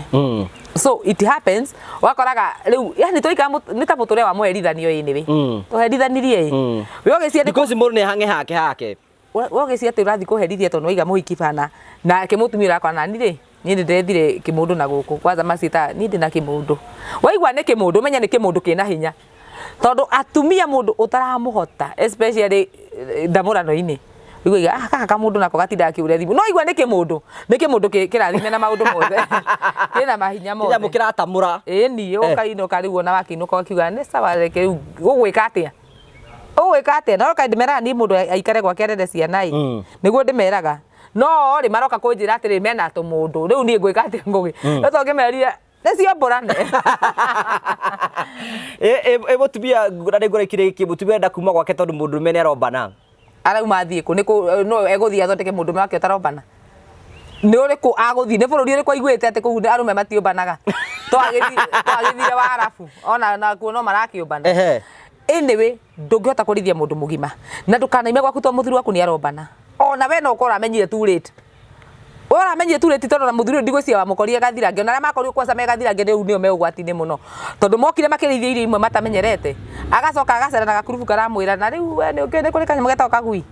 So it happens, wakoraga rĩu yani tũikara nĩ ta mũtũrĩre wa mũherithanio anyway. Tũherithanirie ĩ we ũgĩciria nĩ Because mũndũ nĩ hange hake hake. We ũgĩciria atĩ ũrathiĩ kũherithia tondũ nĩwaiga mũhiki bana, nake mũtumia ũrakora nani rĩ, niĩ nĩ ndethire kĩmũndũ na gũkũ kwanza maciĩtaga niĩ ndĩna kĩmũndũ. Waigua nĩ kĩmũndũ ũmenye nĩ kĩmũndũ kĩna hinya, tondũ atumia mũndũ ũtaramũhota especially ndamũrano-inĩ, ũiguaga ah gaka kamũndũ nako gatindaga gakĩhũra thimũ, no waigua nĩ kĩmũndũ, nĩ kĩmũndũ kĩrathime na maũndũ mothe, kĩna mahinya mothe, kĩnyamũ kĩratamũra. Ĩni ũkainũka rĩu ona wakĩinũka ũkiuga nĩ sawa, reke rĩu ũgwĩka atĩa, ũgwĩka atĩa? No kaĩ ndĩmeraga niĩ mũndũ aikare gwake arere ciana ĩ, nĩguo ndĩmeraga. No rĩ maroka kũnjĩra atĩrĩ mena tũmũndũ, rĩu niĩ ngwĩka atĩa Ngũgĩ? No to ngĩmerire nĩcio mbũrane. Ĩ mũtumia na nĩ ngũrekire gĩkĩ, mũtumia arenda kuma gwake tondũ mũndũrũme nĩ arombana. Arauma athiĩ kũ? Nĩ no egũthiĩ athondeke mũndũrũme wake ũtarombana? Nĩ ũrĩkũ agũthiĩ? Nĩ bũrũri ũrĩkũ aiguĩte atĩ kũu arũme matiũmbanaga? To agĩthire Waarabu ona nakuo no marakĩũmbana. Anyway, ndũngĩhota kũrĩithia mũndũ mũgima na ndũkanaime gwaku tondũ mũthuri waku nĩ arombana. Ona we no ũkorwo ũramenyire too late. We ũramenyire too late tondũ ona mũthuri ũyũ ndigwĩciria wamũkorire gathirange, ona arĩa makorirwo kwanza me gathirange rĩu nĩo me ũgwati-inĩ mũno, tondũ mokire makĩrĩithia irio imwe matamenyerete, agacoka agacera na gakurubu karamwĩra na rĩu we nĩ ũkĩũĩ nĩ kũrĩ kanyamũ getagwo kagui?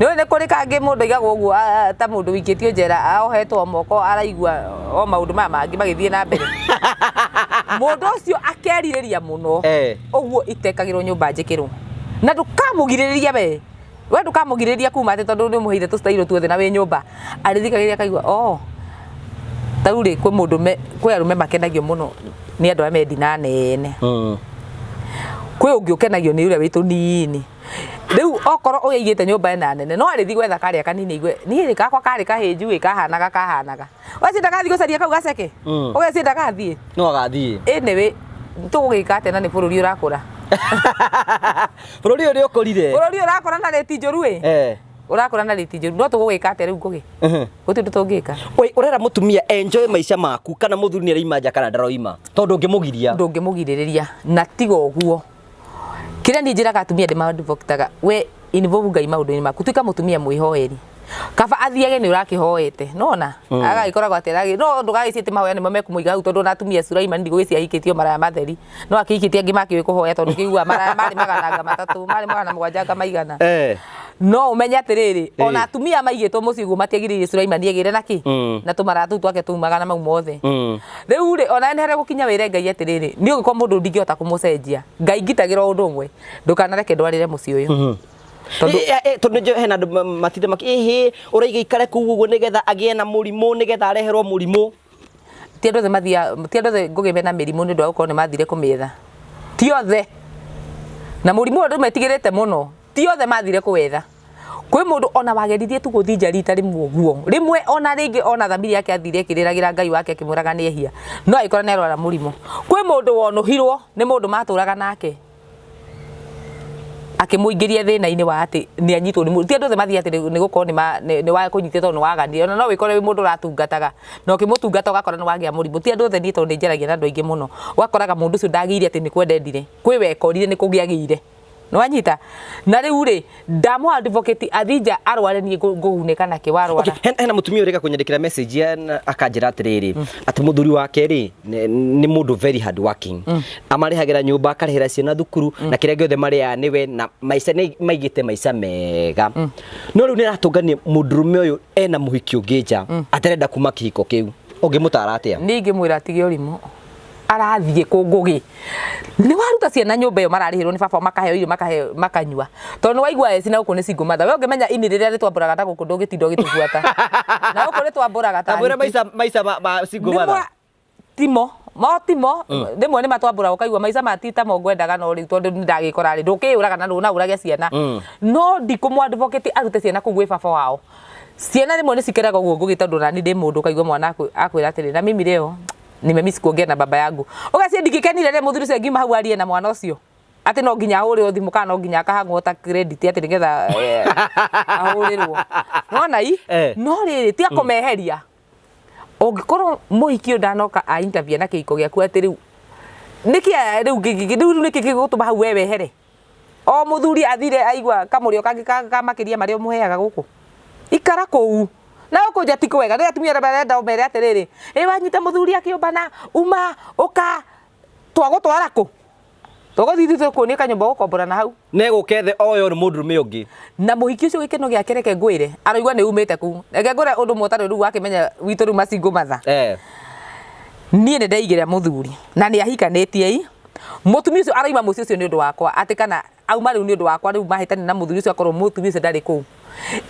Nĩ ũĩ nĩ kũrĩ kangĩ mũndũ aigagwo ũguo ta mũndũ ũikĩtio njera ohetwo moko araigua o maũndũ maya mangĩ magĩthiĩ na mbere. Mũndũ ũcio akerirĩria mũno ũguo itekagĩrwo nyũmba njĩkĩrwo. Na ndũkamũgirĩrĩrie we, we ndũkamũgirĩrĩria kuma atĩ tondũ nĩ ũmũheire tũ style tuothe na wĩ nyũmba, arĩthikagĩrĩria akaigua oh ta rĩu rĩ, kwĩ mũndũ kwĩ arũme makenagio mũno nĩ andũ arĩa me ndina nene. Kwĩ ũngĩ ũkenagio nĩ ũrĩa wĩ tũnini. Rĩu okorwo ũyũ aigĩte nyũmba ĩna nene no arĩthiĩ gwetha karĩa kanini igue niĩ rĩ gakwa karĩ kahĩnju ĩ kahanaga kahanaga. Ũgeciria ndagathiĩ gũcaria kau gaceke? Ũgeciria ndagathiĩ? No agathiĩ. Anyway, tũgũgĩka atĩa na nĩ bũrũri ũrakũra? Bũrũri ũyũ nĩ ũkũrire. Bũrũri ũrakũra na rĩti njũru ĩ. Ũrakũra na rĩti njũru no tũgũgĩka atĩa rĩu Ngũgĩ? Gũtirĩ ũndũ tũngĩka. Oi, ũrera mũtumia enjoy maica maku kana mũthuri nĩ araima nja kana ndaroima tondũ ũngĩmũgiria. Ndũngĩmũgirĩrĩria na tiga ũguo. Kĩrĩa niĩ njĩraga atumia ndĩmaadvocataga we involve Ngai maũndũ-inĩ maku tuĩka mũtumia mwĩhoeri. Kaba athiage nĩ ũrakĩhoete nona agagĩkoragwo atĩ aragĩ no ndũgagĩcie atĩ mahoya nĩmo mekũmũiga hau tondũ ona atumia Sulaimani ndigũgĩcia ahikĩtio maraya matheri no akĩhikĩtie angĩ makĩũĩ kũhoya tondũ kĩigua maraya marĩ 300 marĩ 700 anga maigana. No ũmenye atĩrĩrĩ ona atumia maigĩtwo mũciĩ ũguo matiagĩrĩire Sulaimani egĩre na kĩ na tũmaraya tũu twake tũu magana mau mothe. Rĩu rĩ ona nĩ harĩa gũkinya wĩre Ngai atĩrĩrĩ niĩ ũngĩkorwo mũndũ ndingĩhota kũmũcenjia Ngai ngitagĩra o ũndũ ũmwe ndũkanareke ndwarĩre mũciĩ ũyũ. Tondũ tondũ nĩ hena andũ matinda maki ĩhĩ ũraiga ikare kũu ũguo nĩgetha agĩe na mũrimũ nĩgetha areherwo mũrimũ. Ti andũ othe mathiaga ti andũ othe Ngũgĩ mena mĩrimũ nĩ ũndũ wa gũkorwo nĩ mathire kũmĩetha. Ti othe. Na mũrimũ ũyũ andũ metigĩrĩte mũno ti othe mathire kũwetha. Kwĩ mũndũ ona wageririe tu gũthiĩ nja rita rĩmwe ũguo rĩmwe ona rĩngĩ ona thamiri yake athire ĩkĩrĩragĩra Ngai wake akĩmwĩraga nĩ ehia no agĩkora nĩ arwara mũrimũ. Kwĩ mũndũ wonũhirwo nĩ mũndũ matũraga nake akĩmũingĩria thĩna-inĩ wa atĩ nĩ anyitwo nĩ mũrimũ. Ti andũ othe mathiaga atĩ nĩ gũkorwo nĩ wakũnyitĩte tondũ nĩ waganire ona no wĩkore wĩ mũndũ ũratungataga na ũkĩmũtungata ũgakora nĩ wagĩa mũrimũ. Ti andũ othe niĩ tondũ nĩ njaragia na andũ aingĩ mũno ũgakoraga mũndũ ũcio ndagĩire atĩ nĩ kwenda endire kwĩ wekorire nĩ kũgĩa agĩire. Nĩwanyita? Na rĩu rĩ ndamũ advocate athiĩ nja arware niĩ ngũgunĩka nakĩ warwara. Okay, hena mũtumia ũrĩka kũnyandĩkĩra message akanjĩra atĩrĩrĩ atĩ mũthuri wake rĩ nĩ mũndũ very hard working amarĩhagĩra nyũmba akarĩhĩra ciana thukuru na kĩrĩa gĩothe marĩaga nĩwe na maica nĩ maigĩte maica mega no rĩu nĩ aratũngania mũndũrũme ũyũ ena mũhiki ũngĩ nja atarenda kuma kĩhiko kĩu ũngĩmũtara atĩa? Niĩ ingĩmwĩra atige ũrimũ arathiĩ kũ Ngũgĩ nĩ waruta ciana nyũmba ĩyo mararĩhĩrwo nĩ baba makaheo irio makaheo makanyua tondũ nĩ waigua eci na gũkũ nĩ single mother we ũngĩmenya ini rĩrĩa rĩtwambũraga na gũkũ ndũngĩtinda ũgĩtũbuata na gũkũ rĩtwambũraga ta Tambũra hiti. maica maica ma single Nĩ mother. Timo mo timo rĩmwe nĩ matwambũraga ũkaigua maica ma ti tamo ngwendaga no rĩu tondũ nĩ ndagĩkora rĩ ndũkĩyũraga na ndũnaũrage ciana no ndikũmũ advocate arute ciana kũu gwĩ baba wao ciana rĩmwe nĩ cikeraga ũguo Ngũgĩ tondũ nani ndĩ mũndũ ũkaigua mwana akwĩra atĩrĩ na mimi leo nimemiss kuongea na baba yangu ũgacie ndingĩkenire rĩ mũthuri ũcio ngiuma hau arie na mwana ũcio atĩ no nginya ahũrĩrwo thimũ kana no nginya akahang'wo ta credit atĩ nĩgetha ahũrĩrwo nona i no rĩrĩ ti akũmeheria ũngĩkorwo mũhiki ũyũ ndanoka a interview na kĩhiko gĩaku atĩ rĩu nĩkĩ rĩu rĩu nĩkĩ gĩgũtũma hau we wehere o mũthuri athire aigua kamũrĩo kangĩ ka makĩria marĩa ũmũheaga gũkũ ikara kũu na gũkũ nja ti kwega rĩu atumia arĩa marenda ũmere atĩrĩrĩ ĩ wanyita mũthuri akĩũmbana uma ũka twagũtwara kũ tũgũthiĩ ithuĩ tũkuonie kanyũmba ũgũkombora na hau Ne gũke the oyo nĩ mũndũrũme ũngĩ. Na mũhiki ũcio gĩkeno gĩake reke ngwĩre aroigua nĩ umĩte kũu reke ngwĩre ũndũ ũmwe ũtarĩ rĩu wakĩmenya witũ rĩu macingũ matha niĩ nĩ ndeigĩra mũthuri na nĩ ahikanĩtie i mũtumia ũcio aroima mũciĩ ũcio nĩ ũndũ wakwa atĩ kana auma rĩu nĩ ũndũ wakwa rĩu mahĩtania na mũthuri ũcio akorwo mũtumia ũcio ndarĩ kũu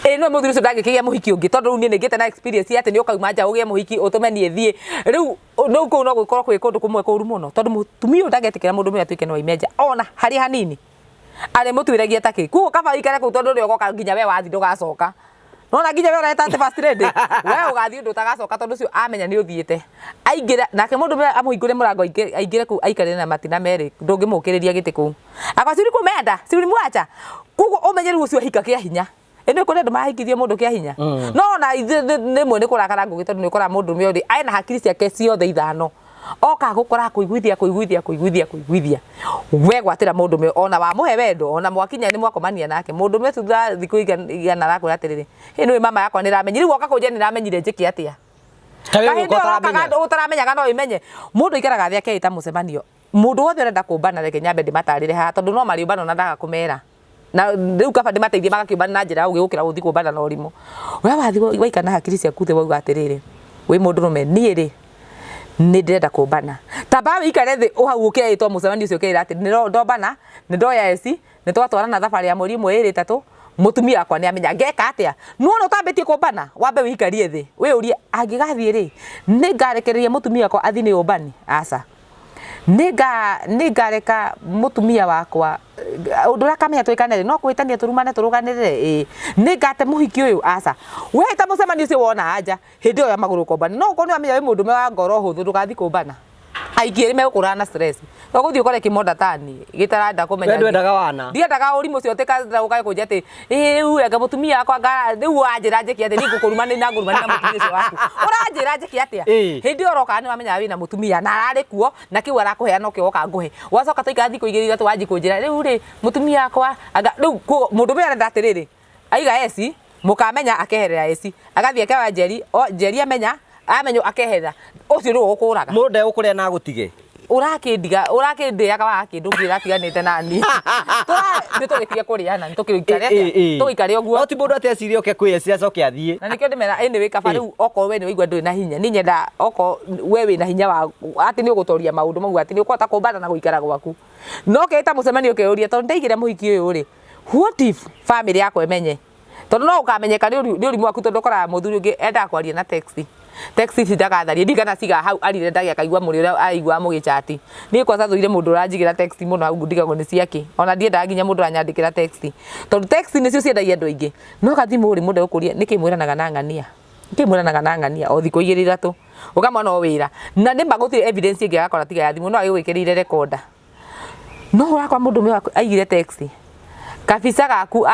ĩ no mũthuri ũcio ndangĩkĩgĩa mũhiki ũngĩ tondũ rĩu niĩ nĩ ngĩte na experience atĩ nĩ ũkauma nja ũgĩe mũhiki ũtũme niĩ thiĩ rĩu rĩu kũu no gũkorwo kwĩ kũndũ kũmwe kũru mũno tondũ mũtumia ũyũ ndangĩtĩkĩra mũndũ ũmwe atuĩke no aime nja ona harĩ hanini arĩmũtuĩragia ta kĩ koguo kaba ũikare kũu tondũ ũrĩa ũgoka nginya we wathiĩ ndũgacoka nona nginya we ũreta atĩ first lady we ũgathiĩ ũndũ ũtagacoka tondũ ũcio amenya nĩ ũthiĩte aingĩra nake mũndũ ũmwe amũhingũre mũrango aingĩre kũu aikarĩre na matina merĩ ndũngĩmũkĩrĩria gĩtĩ kũu akwa si ulikuwa umeenda si ulimwacha koguo ũmenye rĩu ũcio ahika kĩa hinya ĩno kũrĩ andũ marahikithio mũndũ kĩa hinya no ona ithuĩ rĩmwe nĩ kũrakara ngũgĩ tondũ nĩ ũkoraga mũndũ ũmwe ũrĩ ena hakiri ciake ciothe ithano oka gũkora kũiguithia kũiguithia kũiguithia kũiguithia we gwatĩra mũndũ ũmwe ona wamũhe wendo ona mwakinya nĩ mwakomania nake mũndũ ũmwe thutha thikũ igana arakwĩra atĩrĩrĩ ĩ nĩũĩ mama yakwa nĩ ĩramenyire rĩu woka kũnjĩra nĩ ĩramenyire njĩke atĩa Kahĩndĩ kahĩndĩ ũrokaga ũtaramenyaga no ĩmenye mũndũ aikaraga thĩ akeĩta mũcemanio mũndũ wothe ũrenda kũmbana reke nyambe ndĩmatarĩre haha tondũ no marĩũmbana na ndaga kũmera na rĩu kaba ndĩmateithie magakĩũmbana na njĩra ya ũgĩ gũkĩra gũthiĩ kũmbana na ũrimũ we wathiĩ waikara na hakiri ciaku thĩ wauga atĩrĩrĩ wĩ mũndũrũme niĩ rĩ nĩ ndĩrenda kũmbana tamba wĩikare thĩ hau ũkĩĩtwo mũcemanio ũcio ũkeĩra atĩ nĩ ndombana nĩ ndoya eci nĩ twatwarana thabarĩ ya mweri ĩmwe ĩrĩ ĩtatũ mũtumia wakwa nĩ amenya ngeka atĩa nuona ũtambĩtie kũmbana wambe wĩikarie thĩ wĩyũrie angĩgathiĩ rĩ nĩ ngarekereria mũtumia wakwa athiĩ nĩ ũmbani aca Nĩ ngareka mũtumia wakwa ũndũ ũrĩa akamenya twĩkane no kwĩtania tũrumane tũrũganĩrĩre. Ĩĩ, nĩ ngate mũhiki ũyũ? Aca. Wehĩta mũcemanio ũcio wona anja hĩndĩ ĩyo ya magũrũ kũmbana, no ũkorwo nĩ wamenya wĩ mũndũme wa ngoro hũthũ, ndũgathiĩ kũmbana. Aingĩ erĩ megũkũrana na stress, to gũthiĩ ũkore kĩmonda tani gĩtarenda kũmenya. We ndwendaga wana. Ndiendaga ũrimũ ũcio atĩ kaza ũkae kũnjia atĩ ĩĩ rĩu anga mũtumia wakwa rĩu wanjĩra njĩke atĩ niĩ ngũkũruma nĩ na ngũruma na mũtumia ũcio waku, ũranjĩra njĩke atĩa? Hĩndĩ ĩyo ũroka nĩ wamenya wĩna mũtumia na ararĩ kuo na kĩu arakũhea no kĩo woka ngũhe. Wacoka twaikara thikũ 2 3 wanji kũnjĩra rĩu rĩ mũtumia wakwa anga rĩu mũndũ ũmwe arenda atĩrĩrĩ, aiga eci mũkamenya akeherera eci, agathiĩ akewa Njeri, o Njeri amenya amenyo akeherera ũcio nĩwe ũgũkũraga. Mũndũ ndegũkũrĩa na agũtige. Ũrakĩndiga ũrakĩndĩaga wakĩndũ ũratiganĩte nani nĩ tũgĩtige kũrĩana, nĩ tũkĩikare atĩa, tũgĩikare ũguo. No ti mũndũ atĩ ecirie oke kwĩyeciria acoke athiĩ. Na nĩkĩo ndĩmera anyway, kaba rĩu okorwo we nĩ waigua ndũrĩ na hinya, niĩ nyenda okorwo we wĩna hinya wa atĩ nĩ ũgũtoria maũndũ mau, atĩ nĩ ũkũhota kũmbana na gũikara gwaku, no kĩta mũcemanio ũkeyũria, tondũ ndaigĩra mũhiki ũyũ rĩ, what if family yakwa ĩmenye? Tondũ no ũkamenyeka nĩ ũrimũ waku, tondũ ũkoraga mũthuri ũngĩ endaga kwaria na text, text ici ndagatharie ndigana ciga hau arire ndagĩa akaigua mũrĩo ũrĩa araigua mũgĩchati. Niĩ kwanza thũire mũndũ ũranjigĩra text mũno hau, ndigagwo nĩ ciakĩ. Ona ndiendaga nginya mũndũ ũranyandĩkĩra text, tondũ text nĩcio ciendagia andũ aingĩ. No gathimũ rĩ, mũndũ egũkũria nĩkĩ mwĩranaga na ng'ania, nĩkĩ mwĩranaga na ng'ania o thikũ 2 3, ũkamwona o wĩra na nĩ ma gũtirĩ evidence ĩngĩ agakora tiga ya thimũ, no agĩgwĩkĩrĩire recorder. No ũrakora mũndũ waku aigire text kabica gaku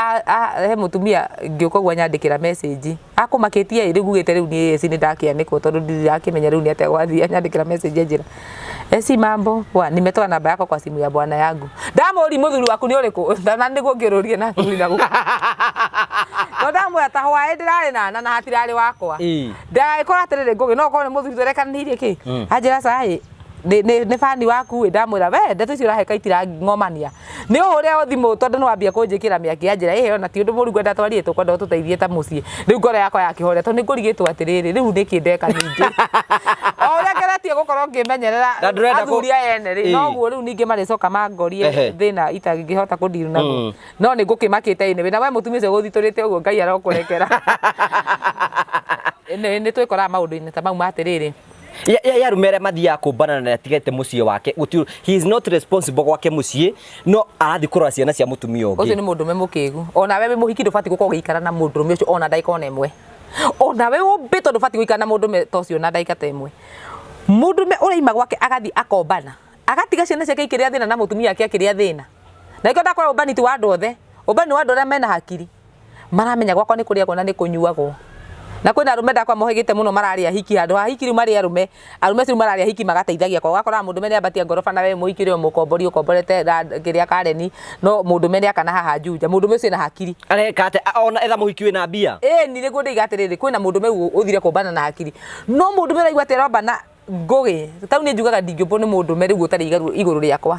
he mũtumia ngĩũka ũguo anyandĩkĩra message akũmakĩtie ĩ, rĩu ngugĩte rĩu niĩ eci nĩ ndakĩanĩkwo tondũ ndirakĩmenya rĩu nĩ atĩa gwathiĩ. Anyandĩkĩra message anjĩra, "Eci, mambo poa, nimetoa namba yako kwa simu ya bwana yangu." Ndamũri, "Mũthuri waku nĩ ũrĩkũ?" Na nĩguo ngĩrũrie na thuri na gũkũ tondũ ndamwĩra ta hwaĩ ndĩrarĩ na hatirarĩ wakwa. Ndagagĩkorwo atĩrĩrĩ, Ngũgĩ, no ũkorwo nĩ mũthuri twerekanĩirie kĩ. Anjĩra cai nĩ bani waku ĩ. Ndamwĩra, "We, ndeto icio ũraheka itirang'omania, nĩ ũhũre o thimũ tondũ nĩ wambia kũnjĩkĩra mĩaki." Anjĩra, "Ĩhĩ, ona ti ũndũ mũru, ngwenda twarie, tũkwenda ũtũteithie ta mũciĩ." Rĩu ngoro yakwa yakĩhoria tondũ nĩ ngũrigĩtwo atĩrĩrĩ, rĩu nĩkĩ ndeka ningĩ? O ũrĩa ngeretie gũkorwo ngĩmenyerera Na ndũrenda athuri aya ene rĩ, noguo rĩu ningĩ marĩcoka mangorie thĩna itangĩhota kũndiru naguo. No nĩ ngũkĩmakĩte anyway, na we mũtumia ũcio gũthitũrĩte ũguo, Ngai arokũrekera. Nĩ twĩkoraga maũndũ-inĩ ta mau ma atĩrĩrĩ. Ya arume arĩa mathiaga kũmbana na atigĩte mũciĩ wake, gũtirĩ, he is not responsible gwake mũciĩ, no arathiĩ kũrora ciana cia mũtumia ũcio ũngĩ. Nĩ mũndũme mũkĩgu. Ona we wĩ mũhiki ndũbatiĩ gũkorwo ũgĩikara na mũndũrũme ũcio ona ndagĩka ona ĩmwe. Ona we ũmbĩtwo ndũbatiĩ gũikara na mũndũme ta ũcio ona ndagĩka ta ĩmwe. Mũndũme ũraima gwake agathiĩ akombana, agatiga ciana ciake ikĩrĩa thĩna na mũtumia wake akĩrĩa thĩna. Na nĩkĩo ndakora ũmbani ti wa andũ othe, ũmbani nĩ wa andũ arĩa mena hakiri, maramenya gwakwa nĩ kũrĩagwo na nĩ kũnyuagwo. Na kwĩna arũme ndakora mohĩgĩte mũno mararĩa hiki, handũ ha hiki rĩu marĩe arũme, arũme acio rĩu mararĩa hiki magateithagia kwao. Ũgakora mũndũme nĩ ambatia ngoroba na we mũhiki ũrĩa mũkombori ũkomborete kĩrĩa Karen, no mũndũme nĩ akana haha Juja. Mũndũme ũcio ena hakiri. Areka atĩa ona etha mũhiki wĩna mbia? Ĩni nĩguo ndĩiga atĩrĩrĩ, kwĩna mũndũme ũthire kũmbana na hakiri, no mũndũme ũraigua atĩ arombana. Ngũgĩ tau niĩ njugaga ndingĩũmbwo nĩ mũndũme rĩu ũtarĩ igũrũ rĩakwa,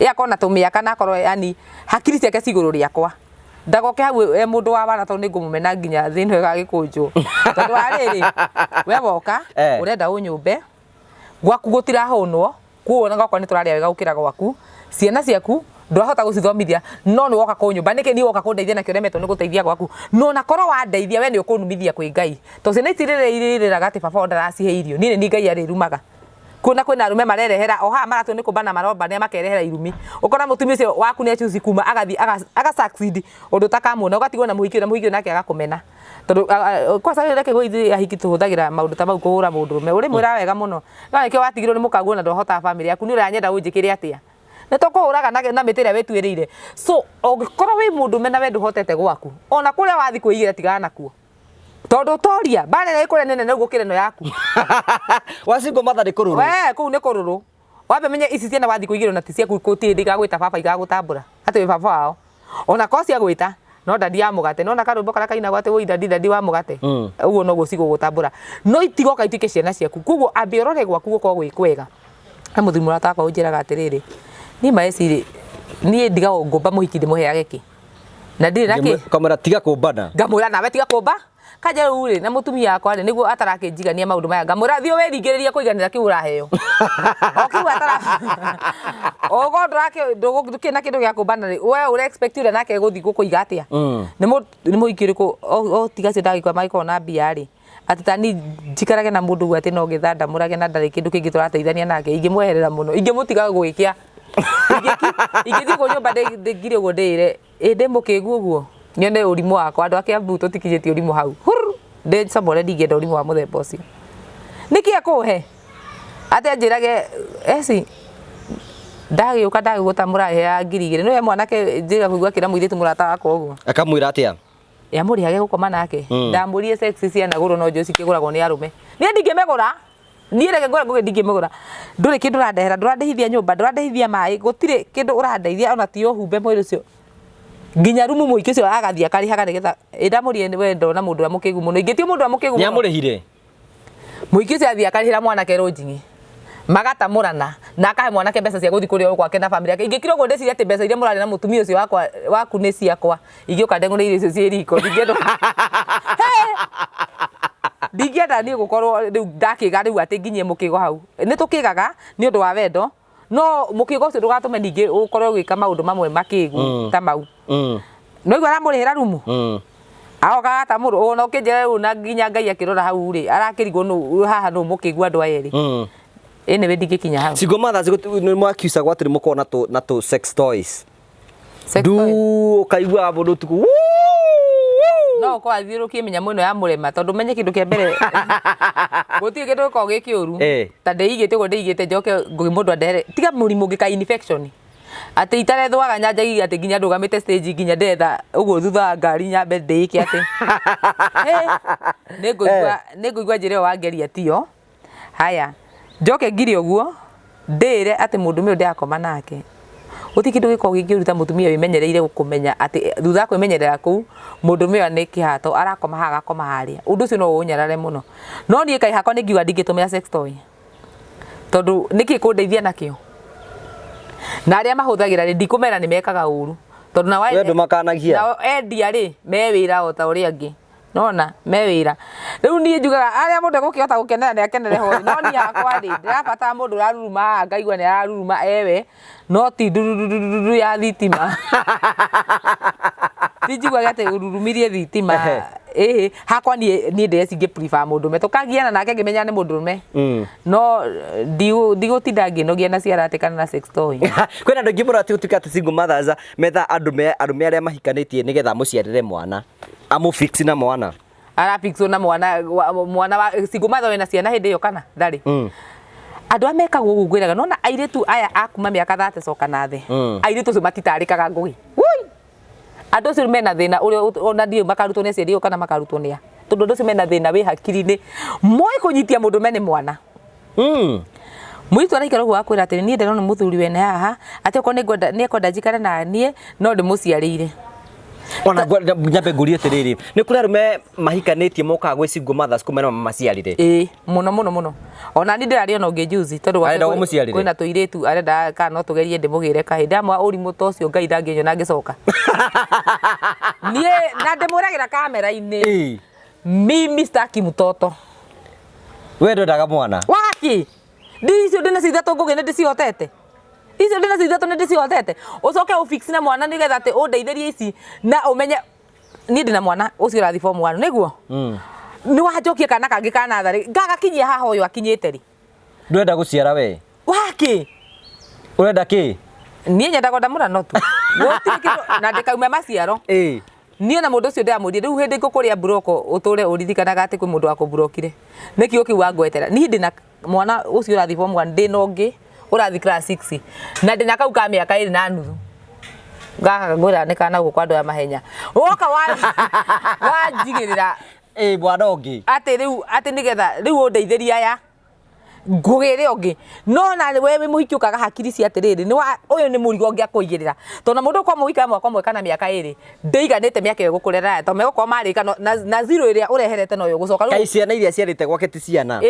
ĩ akorwo na tũmĩaka na akorwo yani hakiri ciake ci igũrũ rĩakwa, ndagoke hau e mũndũ wa wana, tondũ nĩ ngũmũmena nginya thĩ ĩno ĩgagĩkũnjwo. Tondũ wa rĩrĩ, we woka ũrenda ũnyũmbe, gwaku gũtirahũnwo, koguo ona gwakwa nĩ tũrarĩa wega gũkĩra gwaku, ciana ciaku ndwahota gũcithomithia, no nĩ woka kũnyũmba nĩkĩ? Niĩ woka kũndeithia nakĩo ũremetwo nĩ gũteithia gwaku? No ona korwo wandeithia, we nĩ ũkũnumithia kwĩ Ngai, tondũ ciana ici rĩrĩa irĩrĩraga atĩ baba wao ndaracihe irio, niĩ nĩ niĩ Ngai arĩrumaga. Kuona kwĩna arũme marerehera o haha maratua nĩ kũmbana marombania makerehera irumi, ũkona mũtumia ũcio waku nĩ acuci kuma agathiĩ aga succeed ũndũ ũtakamuona, ũgatigwo na mũhiki ũyũ, na mũhiki ũyũ nake agakũmena, tondũ kwanza reke ithuĩ ahiki tũhũthagĩra maũndũ ta mau kũhũra mũndũrũme ũrĩmwĩra wega mũno, no nĩkĩo watigirwo nĩ mũkaguo na ndwahotaga bamĩrĩ yaku, nĩ ũranyenda ũnjĩkĩre atĩa? Nĩ tũkũhũraga na mĩtĩ ĩrĩa wĩtuĩrĩire. So ũngĩkorwo wĩ mũndũme na we ndũhotete gwaku, ona kũrĩa wathiĩ kwĩigĩra, tigana nakuo, tondũ toria mbara ĩrĩa ĩkũrĩa nĩ nene gũkĩra ĩno yaku. Wa single mother nĩ kũrũrũ. We kũu nĩ kũrũrũ. Wambe menye ici ciana wathiĩ kũigĩrwo na ti ciaku, gũtirĩ hĩndĩ igagwĩta baba, igagũtambũra atĩ wĩ baba wao. Ona korwo cia gwĩta no daddy ya mũgate, nona karwĩmbo karĩa kainagwo atĩ woi daddy, daddy wa mũgate, ũguo noguo cigũgũtambũra, no itigoka ituĩke ciana ciaku. Koguo ambe ũrore gwaku gũkorwo gwĩ kwega. He mũthuri mũrata wakwa ũnjĩraga atĩrĩrĩ, niĩ maeci rĩ, niĩ ndigagwo ngũmba mũhiki ndĩmũheage kĩ na ndirĩ na kĩ. Kamwĩra tiga kũmbana. Ngamwĩra nawe tiga kũmba kanja rĩu rĩ na mũtumia wakwa rĩ, nĩguo atarakĩnjigania maũndũ maya. Ngamwĩra thiĩ wĩringĩrĩrie kũiganĩra kĩu ũraheo, o kĩu atara okorwo ndũkĩrĩ na kĩndũ gĩa kũmbana rĩ, we ũre expect ũrĩa nake gũthiĩ gũkũiga atĩa? Nĩ mũhiki ũrĩkũ o tiga acio ndagĩkua magĩkorwo na mbia rĩ? Atĩ ta niĩ njikarage na mũndũ ũguo atĩ no getha ndamũrage na ndarĩ kĩndũ kĩngĩ tũrateithania nake, ingĩmweherera mũno, ingĩmũtiga gũgĩkĩa. Ingĩthiĩ ũguo nyũmba ngire ũguo ndĩĩre, ĩ ndĩ mũkĩgu ũguo, nyone ũrimũ wakwa. Andũ a Kiambu tũtikinyĩtie ũrimũ hau. Hurr! Ndĩcamũre ndingĩenda ũrimũ wa mũthemba ũcio. Nĩkĩ ekũhe? Atĩ anjĩrage eci ndagĩũka ndagĩgũta mũraheaga 2000. Nĩwe mwanake njĩra kũigua akĩra mũirĩtu mũrata wakwa ũguo. Akamwĩra atĩa? Yamũrĩhage gũkoma nake. Ndamũririe sex cianagũrwo no njũĩ cikĩgũragwo nĩ arũme. Niĩ ndingĩmĩgũra. Niĩ reke ngwĩre Ngũgĩ ndingĩmĩgũra. Ndũrĩ kĩndũ ũrandehera, ndũrandĩhithia nyũmba, ndũrandĩhithia maĩ, gũtirĩ kĩndũ ũrandeithia ona ti ũhumbe mwĩrĩ ũcio. Nginya rumu mũingĩ ũcio agathiĩ akarĩhaga nĩgetha, ĩ ndamũrire we ndona mũndũ ũrĩa mũkĩgu mũno. Ingĩtua mũndũ ũrĩa mũkĩgu mũno. Nĩamũrĩhire? Mũingĩ ũcio athiĩ akarĩhĩra mwanake lodging magatamũrana na akahe mwanake mbeca cia gũthiĩ kũrĩa gwake na family yake. Ingĩkira ũguo ndĩcirie atĩ mbeca iria mũrarĩa na mũtumia ũcio wakwa waku nĩ ciakwa, ingĩũka ndeng'ũre irio icio ciĩ riko. Ndingĩenda ndingĩenda niĩ gũkorwo rĩu ndakĩga rĩu atĩ nginyie mũkĩgo hau. Nĩ tũkĩgaga nĩ ũndũ wa wendo, no mũkĩgo ũcio ndũgatũme ningĩ ũkorwo ũgĩka maũndũ mamwe makĩgu ta mau. No igua aramũrĩhĩra rumu? Agoka agatamũrwo ona ũkĩnjĩra rĩu na nginya Ngai akĩrora hau rĩ arakĩrigwo nũ haha nũ mũkĩgu andũ aya erĩ. Anyway ndingĩkinya hau. Single mothers nĩ mwakiucagwo atĩ nĩ mũkoragwo na tũ na tũ sex toys. Sex Ndu toy. ũkaiguaga mũndũ ũtukũ. No ũkorwo athiũrũkie mĩnyamũ ĩno ya mũrema tondũ menye kĩndũ kĩa mbere gũtirĩ kĩndũ gĩkoragwo gĩ kĩũru ta ndĩigĩte ũguo ndĩigĩte njoke ngũgĩ mũndũ andehere tiga mũrimũ ũngĩ ka infection. Atĩ itarethwaga nyanjagia atĩ nginya ndũgamĩte stage nginya ndetha ũguo thutha wa ngari nyambe ndĩĩke atĩ nĩngũigua nĩngũigua njĩra ĩyo wangeria tiyo. Haya, njoke ngire ũguo ndĩĩre atĩ mũndũrũme ũyũ ndĩrakoma nake. Gũtirĩ kĩndũ gĩkoragwo gĩ kĩũru ta mũtumia wĩmenyereire kũmenya atĩ thutha wa kwĩmenyerera kũu mũndũrũme ũyũ nĩ kĩhato arakoma haha agakoma harĩa. Ũndũ ũcio no ũnyarare mũno. No niĩ kaĩ hakwa nĩ ngiuga ndingĩtũmĩra sex toy. Tondũ nĩkĩ kũndeithia nakĩo? Na arĩa mahũthagĩra rĩ, ndikũmera nĩ mekaga ũru. Tondũ nao We ndũmakanagia? Nao endia rĩ, me wĩra o ta ũrĩa angĩ. Nona me wĩra. Rĩu niĩ njugaga arĩa mũndũ egũkĩhota gũkenera nĩ akenere ho. No niĩ hakwa rĩ, ndĩrabatara mũndũ ũraruruma haha ngaigua nĩ araruruma ewe, no ti ndururururu ya thitima. Ti njiguage atĩ ũrurumirie thitima. Ĩhĩ, hakwa niĩ niĩ ndĩreci ngĩ prefer mũndũrũme. Tũkagiana nake ngĩmenya nĩ mũndũrũme. No ndigũtinda ngĩnogia na ciara atĩ kana na sex toy. Kwĩna andũ aingĩ mũno atĩ gũtuĩka atĩ single mothers metha andũ me arũme arĩa mahikanĩtie nĩgetha amũciarĩre mwana. Amũ fix na mwana. Arafixwo na mwana mwana wa single mother wĩna ciana hĩndĩ ĩyo kana ndarĩ. Andũ arĩa mekaga ũguo ngwĩraga nona airĩtu aya a kuma mĩaka 30 coka na thĩ. Airĩtu acio matitarĩkaga ngũgĩ. Woi! Andũ acio mena thĩna ũrĩa ona ndiũĩ makarutwo nĩ aciari ao kana makarutwo nĩ a. Tondũ andũ acio mena thĩna wĩ hakiri-inĩ. Moĩ kũnyitia mũndũ me nĩ mwana. Mũirĩtu araikara ũguo akwĩra atĩrĩ niĩ ndĩrona mũthuri wene haha atĩ okorwo nĩngwenda nĩekwenda njikare na niĩ no ndĩmũciarĩire. Ona nyambe ngũrie atĩrĩrĩ, nĩ kũrĩ arũme mahikanĩtie mokaga gwĩ single mothers kũmera mamaciarĩre? Ĩĩ mũno mũno mũno. Ona niĩ ndĩrarĩ ona ũngĩ juzi tondũ gwake Arenda ũmũciarĩre? kwĩna tũirĩtu arenda kana no tũgerie ndĩmũgĩre kahĩĩ. Ndamwĩra ũrimũ ta ũcio Ngai ndangĩnyona ngĩcoka. Niĩ na ndĩmwĩragĩra kamera-inĩ. Mimi sitaki mtoto. We ndwendaga mwana? Waki! Ndi icio ndĩnacio ithatũ ngũgĩ nĩ ndĩcihotete. Icio ndĩnacio ithatũ nĩ ndĩcihotete. Ũcoke ũ fix na mwana nĩgetha atĩ ũndeithĩrie ici na ũmenye niĩ ndĩna mwana ũcio ũrathiĩ form 1 nĩguo? Nĩ wanjokia kana kangĩ ka natharĩ ngagakinyia haha ũyũ akinyĩte rĩ. Ndũrenda gũciara we? Wakĩ? Ũrenda kĩ? Niĩ nyendaga ndamũra tu. Gũtirĩ kĩndũ na ndĩkaume maciaro. Niĩ na mũndũ ũcio ndĩramwĩrire rĩu hĩndĩ ngũkũrĩa mburoko ũtũre ũririkanaga atĩ kwĩ mũndũ wakũmburokire. Nĩ kiugo kĩu wangwetera. Niĩ ndĩna mwana ũcio ũrathiĩ form 1 ndĩna ũngĩ ũrathiĩ class 6 na ndĩna kau ka mĩaka 2.5. Gaka ngwĩra nĩ kana gũkũ andũ aya mahenya. Woka wanjigĩrĩra Mwana ũngĩ. Atĩ rĩu atĩ nĩgetha rĩu ũndeithĩrie aya ngũgĩre ũngĩ no na we wĩ mũhiki ũkaga hakiri cia atĩrĩrĩ nĩ wa ũyũ nĩ mũrigo ũngĩakũigĩrĩra tondũ na mũndũ ũkorwo mũgĩikara mwaka ũmwe kana mĩaka ĩrĩ ndĩiganĩte mĩaka ĩyo gũkũrera aya tondũ megũkorwo marĩka na zero ĩrĩa ũreherete noyo ũgũcoka rĩu Kaĩ ciana iria aciarĩte gwake ti ciana?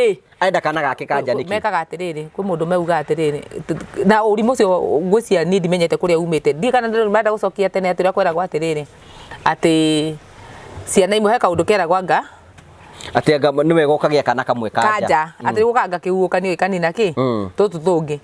Arenda kana gake kanja nĩkĩ? Mekaga atĩrĩrĩ, kwĩ mũndũ maugaga atĩrĩrĩ, na ũrimũ ũcio ngwĩciria niĩ ndimenyete kũrĩa umĩte, ndiũĩ kana marenda gũcokia tene atĩ ũrĩa kweragwo atĩrĩrĩ, atĩ ciana imwe he kaũndũ keragwo anga Atĩ anga nĩ wega ũkagĩa kana kamwe kanja. Kanja, atĩ gũka anga kĩhuhũkanio gĩkanina kĩ, tũtũ tũngĩ.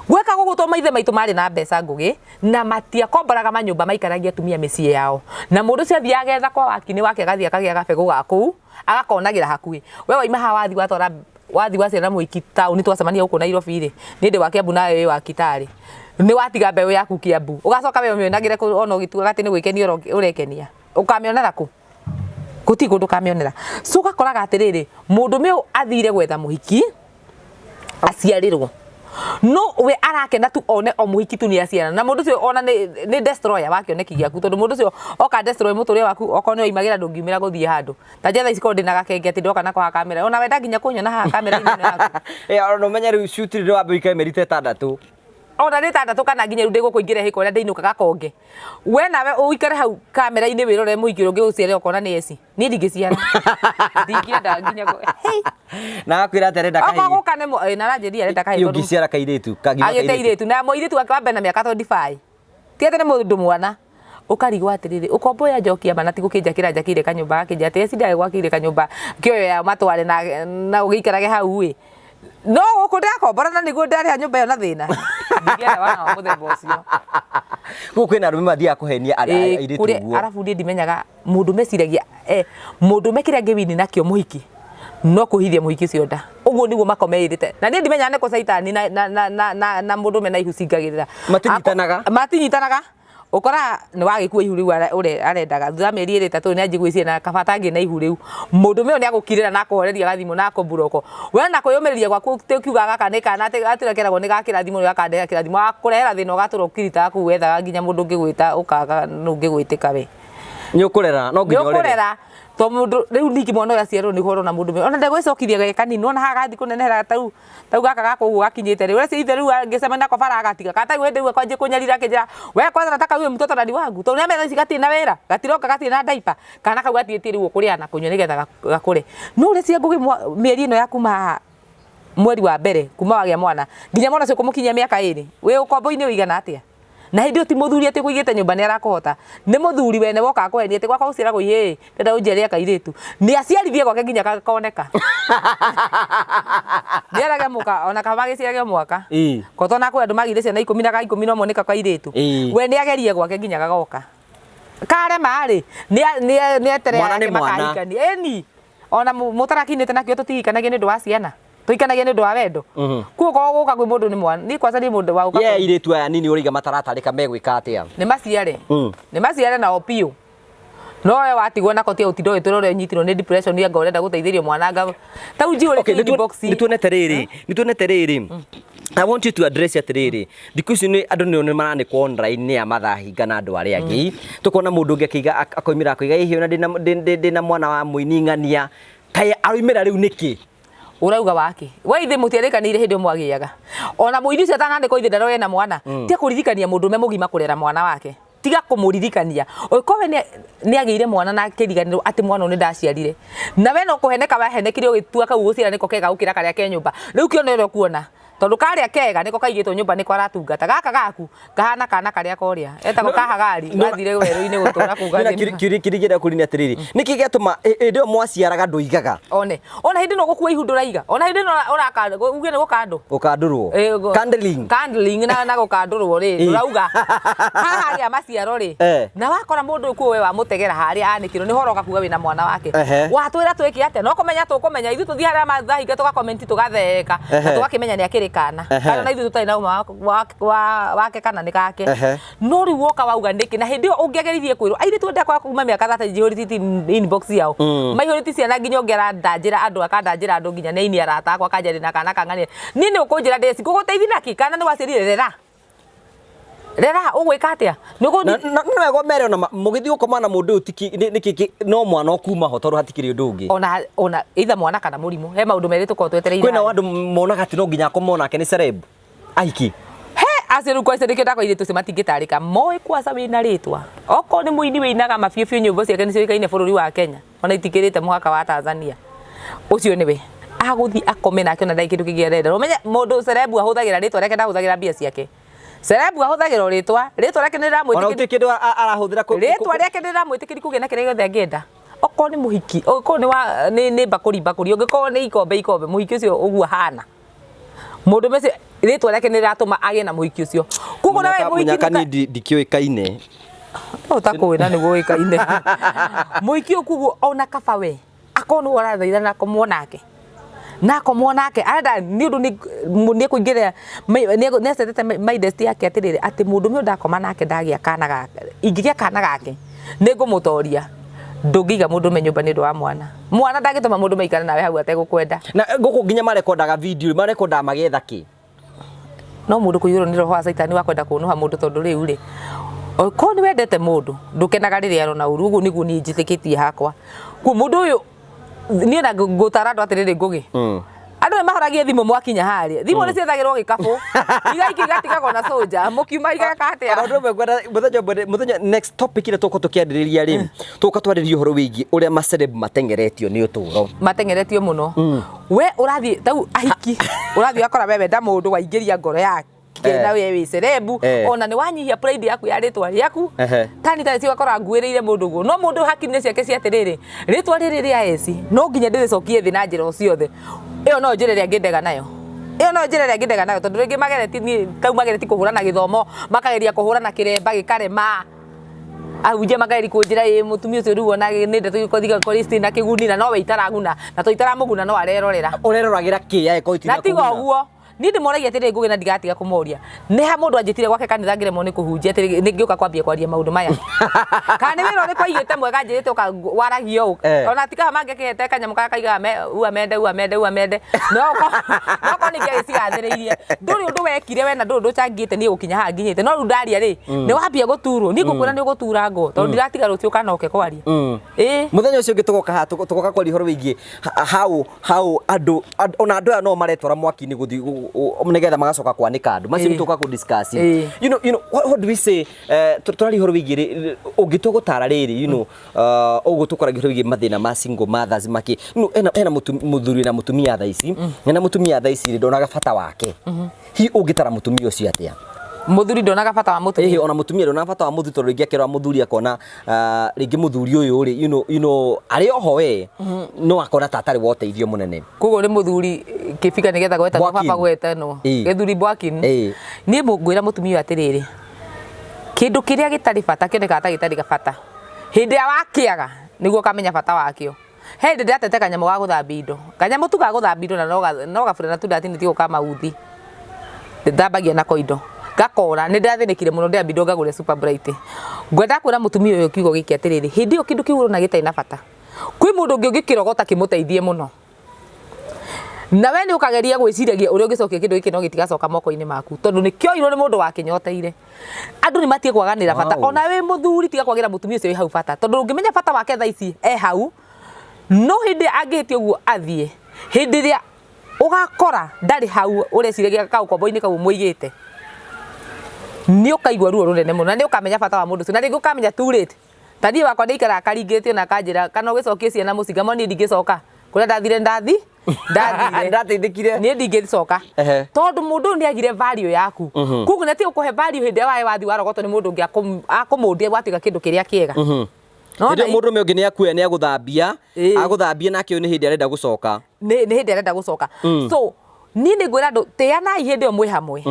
Gweka gũgũ to maithe maitũ marĩ na mbeca ngũgĩ na matiakomboraga manyũmba, maikaragia atumia mĩciĩ yao, na mũndũ ũcio athiaga agetha kwa wakini wake, agathiĩ akagĩa gabegũ ga kũu, agakonagĩra hakuhĩ. We waima haha, wathi watwara, wathi waciara mũhiki taũni, twacemania gũkũ Nairobi rĩ, niĩ ndĩ wa Kiambu nawe wĩ wa Kitale, nĩ watiga mbeũ yaku Kiambu, ũgacoka we ũmĩonagĩre kũ ona ũgĩtuaga atĩ nĩ gwĩkenia ũrekenia, ũkamĩonera kũ? Gũtirĩ kũndũ ũkamĩonera. So ũgakoraga atĩrĩrĩ, mũndũme ũyũ athire gwetha mũhiki aciarĩrwo, no we arakena tu one o mũhiki tu nĩ aciara, na mũndũ ũcio ona nĩ destroyer wa kĩoneki gĩaku, tondũ mũndũ ũcio oka destroy mũtũrĩre waku. Okorwo nĩ waimagĩra, ndũngiumĩra gũthiĩ handũ ta nja thaa ici, korwo ndĩna gakenge atĩ ndoka nako haha kamera, ona wenda nginya kũnyona haha kamera-inĩ ĩno yaku. Eh, ona ũmenye rĩu shoot rĩ wambe ũikare mĩeri ta 6. Ona nĩ 6 kana nginya rĩu ndĩgũkũingĩra hĩko ũrĩa ndĩinũka gakonge, we nawe ũikare hau kamera-inĩ wĩrore mũhiki ũrĩa ũngĩgũciarĩra, ũkona nĩ eci. Niĩ ndingĩciara, ndingĩenda nginya Hey! Na akwĩra atĩ arenda okorwo kahĩĩ. Gũka nĩ na aranjĩria arenda kahĩĩ tondũ ũngĩciara kairĩtu kagima agĩte kairĩtu. Irĩtu na mũirĩtu wake wa mbere na mĩaka 25, ti atĩ nĩ mũndũ mwana. Ũkarigwo atĩrĩrĩ, ũkombo ya njokia ma na ti gũkĩnjakĩra njakĩire kanyũmba, gakĩnjĩra atĩ eci ndagĩgwakĩire kanyũmba kĩoyo ya matware na ũgĩikarage hau ĩ, no gũkũ ndĩrakombora na nĩguo ndarĩha nyũmba ĩyo na thĩna. Ndingĩenda wana wa mũthemba ũcio. Gũkũ kwĩna arũme mathiaga kũhenia airĩtu ũguo. Arabu niĩ ndimenyaga mũndũ meciragia mũndũ me kĩrĩa angĩwini nakĩo mũhiki no kũhithia mũhiki ũcio nda, ũguo nĩguo makomeirĩte, na niĩ ndimenyaga nĩkũ caitani na mũndũ mena ihu cingagĩrĩra. Matinyitanaga. Matinyitanaga. Ũkoraga nĩ wagĩkua ihu rĩu arendaga, thutha wa mĩeri 2 3 nĩ anjie gwĩciria na kaba atangĩ na ihu rĩu, mũndũ ũyũ nĩ agũkirĩra na akũhoreria gathimũ na akũmburoko we na kwĩyũmĩrĩria gwaku, ũkiuga gaka nĩ kana atĩ atĩ keragwo nĩ gakĩrathimo, nĩ gakandeha kĩrathimo, agakũrehera thĩna, ũgatũra ũkiritaga kũu wethaga nginya mũndũ ũngĩgwĩta ũkaga nũ ũngĩgwĩtĩka we. Nĩ ũkũrera, no nginya nĩ ũrere. Ũkũrera to mũndũ rĩu ningĩ mwana ũyũ aciarwo nĩguo ũrona mũndũ ona ndegwĩcokithia ge kanini, ona haha gathiĩ kũnenehera tau gaka gaka ũguo gakinyĩte rĩu, ũreciria ithe rĩu angĩcemania nako bara agatiga kata rĩu hĩndĩ ĩyo kwanjia kũnyarira akĩnjĩra, "We kwanza nataka huyo mtoto na ni wangu," tondũ nĩamenya ici gatirĩ na wĩra, gatiroka, gatirĩ na diaper, kana kau gatigĩtie rĩu ũkũrĩa na kũnyua nĩgetha gakũre. No ũreciria Ngũgĩ mĩeri ĩno ya kuma haha mweri wa mbere kuma wagĩa mwana nginya mwana ũcio kũmũkinyia mĩaka 2, wĩ ũkombo-inĩ ũigana atĩa? Na hĩndĩ ĩyo ti mũthuri atĩ ũkũigĩte nyũmba nĩ arakũhota, nĩ mũthuri wene woka akũhenia atĩ gwakwa gũciaragwo ihĩĩ, ndĩrenda ũnjiarĩre kairĩtu, nĩ aciarithie gwake nginya gakoneka, nĩ arage mũka ona kaba gĩciarage o mwaka. Ko tona kwĩ andũ magĩire ciana 10 na ga 11 nĩko kairĩtu. We nĩ agerie gwake nginya gagoka, karema rĩ, nĩ eterere Mwana nĩ ake mwana. makahikania ĩni ona mũtarakinĩte nakĩo. Tũtihikanagia nĩ ũndũ wa ciana, tũhikanagia nĩ ũndũ wa wendo. Kuo korwo gũka kwĩ mũndũ nĩ mwana, niĩ kwanza niĩ mũndũ wa gũka Ye airĩtu aya nini ũraiga mataratarĩka megwĩka atĩa? Nĩ maciare. Nĩ maciare nao biũ, no we watigwo nako tia ũtinda ũgĩtwĩra ũrĩa ũnyitirwo nĩ depression, anga ũrenda gũteithĩrio mwana, anga tau njihũrĩte Okay, inbox. Nĩ tuonete rĩrĩ, I want you to address atĩrĩrĩ, thikũ ici nĩ andũ nĩ maranĩkwo online nĩ a mathahinga na andũ arĩa angĩ, tũkona mũndũ ũngĩ akĩiga akoimĩra akoiga ĩhĩ ona ndĩna mwana wa mũini ng'ania, kaĩ aroimĩra rĩu nĩkĩ? Ũrauga wake we ithe mũtiarĩkanĩire hĩndĩ ĩyo mwagĩaga, ona mũini ũcio atanandĩkwo ithe ndaroe na mwana. Tiga kũririkania mũndũrũme mũgima kũrera mwana wake, tiga kũmũririkania. Ũngĩkorwo we nĩ agĩire mwana na akĩriganĩrwo atĩ mwana ũyũ nĩ ndaciarire, na we no kũheneka wahenekire ũgĩtua kau gũciara nĩko kega gũkĩra karĩa ke nyũmba rĩu, kĩone ũrĩa ũkuona, tondũ karĩa kega nĩko kaigĩtwo nyũmba, nĩko aratungata, gaka gaku kahana kana karĩa korĩa etagwo kahagari gathire werũ-inĩ gũtũra kũu gathiĩ. Kĩũria kĩrĩa ngĩenda kũũria nĩ atĩrĩrĩ, nĩkĩ gĩatũma hĩndĩ ĩyo mwaciaraga ndũigaga? One ona hĩndĩ ĩno gũkua ihu ndũraiga, ona hĩndĩ ĩno ũraka uge nĩ gũkandũ. Gũkandũrwo. Candling. Candling na gũkandũrwo rĩ, ndũrauga haha gĩa maciaro rĩ. Na wakora mũndũ ũyũ kuo we wamũtegera harĩa anĩkĩrwo nĩ horo kuga wĩna mwana wake. Watwĩra twĩke atĩa? No kũmenya tũkũmenya ithuĩ, tũthiĩ harĩa mathahinga tũgakomenti, tũgatheka na tũgakĩmenya nĩ akĩrĩ kana kana na ithuĩ tũtarĩ na ũma wake kana nĩ gake. No rĩu woka wauga nĩkĩ? Na hĩndĩ ĩyo ũngĩageririe kwĩrwo airĩtu ndakwa kuma mĩaka 30 njihũrĩtie inbox yao, maihũrĩtie ciana nginya ũngĩ arandanjĩra andũ, akandanjĩra andũ nginya nĩ aini arata akwa, akanjĩra ndĩna kana kang'ania. Niĩ nĩ ũkũnjĩra ndĩci ngũgũteithia nakĩ? Kana nĩ waciarire, rera rera, ũgwĩka atĩa? Nĩ ũgũthiĩ Na nĩ wega mere ona mũgĩthiĩ gũkoma na mũndũ ũyũ tiki nĩkĩ no mwana ũkuma ho tondũ hatikĩrĩ ũndũ ũngĩ. Ona either mwana kana mũrimũ, he maũndũ merĩ tũkoragwo twetereire. Kwĩna andũ monaga atĩ no nginya akomwo nake nĩ celeb ahiki. He acio rĩu kwaca nĩkĩo ndakwa airĩtu acio matingĩtarĩka, moĩ kwaca wĩna rĩtwa, okorwo nĩ mũini wĩinaga mabiũ biũ, nyĩmbo ciake nĩ ciũĩkaine bũrũri wa Kenya ona itikĩrĩte mũhaka wa Tanzania, ũcio nĩwe agũthiĩ akome nake ona ndarĩ kĩndũ kĩngĩ arenda. Ũmenye mũndũ celeb ahũthagĩra rĩtwa rĩake, ndahũthagĩra mbia ciake. Celeb ahũthagĩra o rĩtwa, rĩtwa rĩake nĩ Ona rĩramwĩtĩkĩria. gũtirĩ kĩndũ arahũthĩra Rĩtwa rĩake nĩ rĩramwĩtĩkĩria kũgĩa na kĩrĩa gĩothe angĩenda, okorwo nĩ mũhiki, okorwo nĩ wa nĩ mbakũri mbakũri, ũngĩkorwo nĩ ikombe ikombe, mũhiki ũcio ũguo ahana mũndũ mece. Rĩtwa rĩake nĩ rĩratũma agĩe na mũhiki ũcio. Koguo nawe mũhiki Mũnyaka niĩ ndikĩũĩkaine. Ũtakũĩ na nĩguo ũĩkaine. Mũhiki ũyũ koguo ona kaba we akorwo nĩwe ũrathaithana na akomwo nake, na akomwo nake arenda nĩ ũndũ nĩ ekũingĩrĩra, nĩ acetete mindset yake atĩrĩrĩ, atĩ mũndũrũme ũyũ ndakoma nake ndagĩa kana gake, ingĩgĩa kana gake nĩ ngũmũtoria. Ndũngĩiga mũndũrũme nyũmba nĩ ũndũ wa mwana. Mwana ndangĩtũma mũndũrũme aikare nawe hau ategũkwenda. Na gũkũ nginya marekondaga video, marekondaga magĩetha kĩ? No mũndũ kũiyũrwo nĩ roho wa caitani wa kwenda kũnũha mũndũ tondũ rĩu rĩ, okorwo nĩ wendete mũndũ ndũkenaga rĩrĩa arona ũru. Ũguo nĩguo niĩ njĩtĩkĩtie hakwa. Koguo mũndũ ũyũ niĩ na ngũtara andũ atĩrĩrĩ, Ngũgĩ, andũ nĩ mahoragie thimũ mwakinya harĩa. Thimũ nĩ ciethagĩrwo gĩkabũ, igaikio igatigagwo na soldier, mũkiuma igeka atĩa? Ona ũndũ ũmwe ngwenda mũthenya ũmwe, mũthenya next topic ĩrĩa tũgũkorwo tũkĩarĩrĩria rĩ, tũgũka twarĩrie ũhoro wĩgiĩ ũrĩa ma celeb mateng'eretio nĩ ũtũũro. Mateng'eretio mũno. We ũrathiĩ tau ahiki, ũrathiĩ ũgakora we wenda mũndũ waingĩria ngoro yake na we wĩ celeb, ona nĩ wanyihia pride yaku ya rĩtwa rĩaku. Tani tani ũgakora nguĩrĩire mũndũ ũguo, no mũndũ hakiri-inĩ ciake cia atĩrĩrĩ, rĩtwa rĩrĩ rĩa eci no nginya ndĩrĩcokie thĩ na njĩra o ciothe. Ĩyo no njĩra ĩrĩa ngĩndega nayo. Ĩyo no njĩra ĩrĩa ngĩndega nayo, tondũ rĩngĩ mageretie niĩ tau mageretie kũhũra na gĩthomo, makageria kũhũra na kĩremba gĩkarema. Ahunjia makageria kũnjĩra ĩ mũtumia ũcio rĩu ona nĩ ndeto igũkorwo citirĩ na kĩguni na nowe itaraguna, na to itaramũguna no arerorera. Ũreroragĩra kĩ angĩkorwo Na tiga itirakũguna? ũguo, niĩ ndĩmoragia atĩrĩrĩ, Ngũgĩ, na ndigatiga kũmoria, nĩ ha mũndũ anjĩtire gwake kanitha ngĩremwo nĩ kũhunjia atĩrĩrĩ, nĩ ngĩũka kwambia kwaria maũndũ maya? Kana nĩ wĩra ũrĩkũ aigĩte mwega anjĩrĩte ũka waragie ũũ? Ona ti kaba mangĩakĩhete kanyamũ karĩa kaigaga ua mende, ua mende, ua mende. No okorwo nĩ ingĩagĩcigathĩrĩirie. Ndũrĩ ũndũ wekire we na ndũrĩ ũndũ ũcangĩte niĩ gũkinya haha nginyĩte. No rĩu ndaria rĩ, nĩ wambia gũturwo. Niĩ ngũkwĩra nĩ ũgũturangwo, tondũ ndiratiga rũciũ kana ũke kwaria. Ĩĩ. Mũthenya ũcio ũngĩ tũgoka haha, tũgoka kwaria ũhoro wĩgiĩ how andũ, ona andũ aya no maretwara mwaki-inĩ gũthiĩ nĩgetha magacoka kwanĩka andũ. Macio nĩ tũgoka kũ discuss. You know, what do we say? Tũraria ũhoro wĩgiĩ ũngĩtua gũtara rĩrĩ, ũguo tũkoragia ũhoro wĩgiĩ mathĩna ma single mothers makĩ. Hena mũthuri na mũtumia thaa ici, hena mũtumia thaa ici rĩ, ndonaga bata wake. Hihi ũngĩtara mũtumia ũcio atĩa? Mũthuri ndonaga bata wa mũtumia. Ĩhĩ, ona mũtumia ndonaga bata wa mũthuri, tondũ rĩngĩ akĩrora mũthuri akona rĩngĩ mũthuri ũyũ rĩ, arĩ oho we, no akona ta atarĩ wa ũteithio mũnene. Koguo nĩ mũthuri kĩbika nĩgetha gwetanwo Bwakin. baba gwetanwo. Gĩthuri bwakin. Niĩ ngwĩra mũtumia ũyũ atĩrĩrĩ, kĩndũ kĩrĩa gĩtarĩ bata kĩonekaga ta gĩtarĩ bata. Hĩndĩ ĩrĩa wakĩaga nĩguo ũkamenya bata wakĩo. He hĩndĩ ndĩratete kanyamũ ga gũthambia indo. Kanyamũ tu ga gũthambia indo na no gaburana tu ndatinĩtie ka mauthi. Ndĩthambagia nako indo. Gakora, nĩ ndĩrathĩnĩkire mũno, ndĩrambindwo ngagũre Super Bright. Ngwenda kwĩra mũtumia ũyũ kiugo gĩkĩ atĩrĩrĩ, hĩndĩ ĩyo kĩndũ kĩu ũrona gĩtarĩ na bata, kwĩ mũndũ ũngĩ ũngĩkĩrogota kĩmũteithie mũno. Na we nĩ ũkageria gwĩciragia ũrĩa ũngĩcokia kĩndũ gĩkĩ no gĩtigacoka moko-inĩ maku, tondũ nĩ kĩoirwo nĩ mũndũ wakĩnyoteire. Andũ nĩ matige kwaganĩra bata. Ona wĩ mũthuri tiga kwagĩra mũtumia ũcio wĩ hau bata, tondũ ũngĩmenya bata wake thaa ici e hau, no hĩndĩ angĩhĩtia ũguo athiĩ, hĩndĩ ĩrĩa ũgakora ndarĩ hau ũreciragia kaũkombo-inĩ kau ũmũigĩte, nĩ ũkaigua ruo rũnene mũno na nĩ ũkamenya bata wa mũndũ ũcio, na rĩngĩ ũkamenya too late. Ta niĩ wakwa nĩ aikaraga karingĩtio na akanjĩra kana ũgĩcokie ciana mũciĩ, ngamwĩra niĩ ndingĩcoka, kũrĩa ndathire ndathi ndathire. Ndateithĩkire. Niĩ ndingĩcoka. Tondũ mũndũ ũyũ nĩ agire value yaku. Koguo nĩ atige gũkũhe value hĩndĩ ĩrĩa wae wathiĩ warogotwo nĩ mũndũ ũngĩ akũmũndia gwatuĩka kĩndũ kĩrĩa kĩega. No Hĩndĩ ĩyo mũndũ ũmwe ũngĩ nĩ akuoya nĩ agũthambia, agũthambia nake ũyũ nĩ hĩndĩ arenda gũcoka. Nĩ hĩndĩ arenda gũcoka. So niĩ nĩ ngwĩra andũ tĩanai hĩndĩ ĩyo mwĩ hamwe.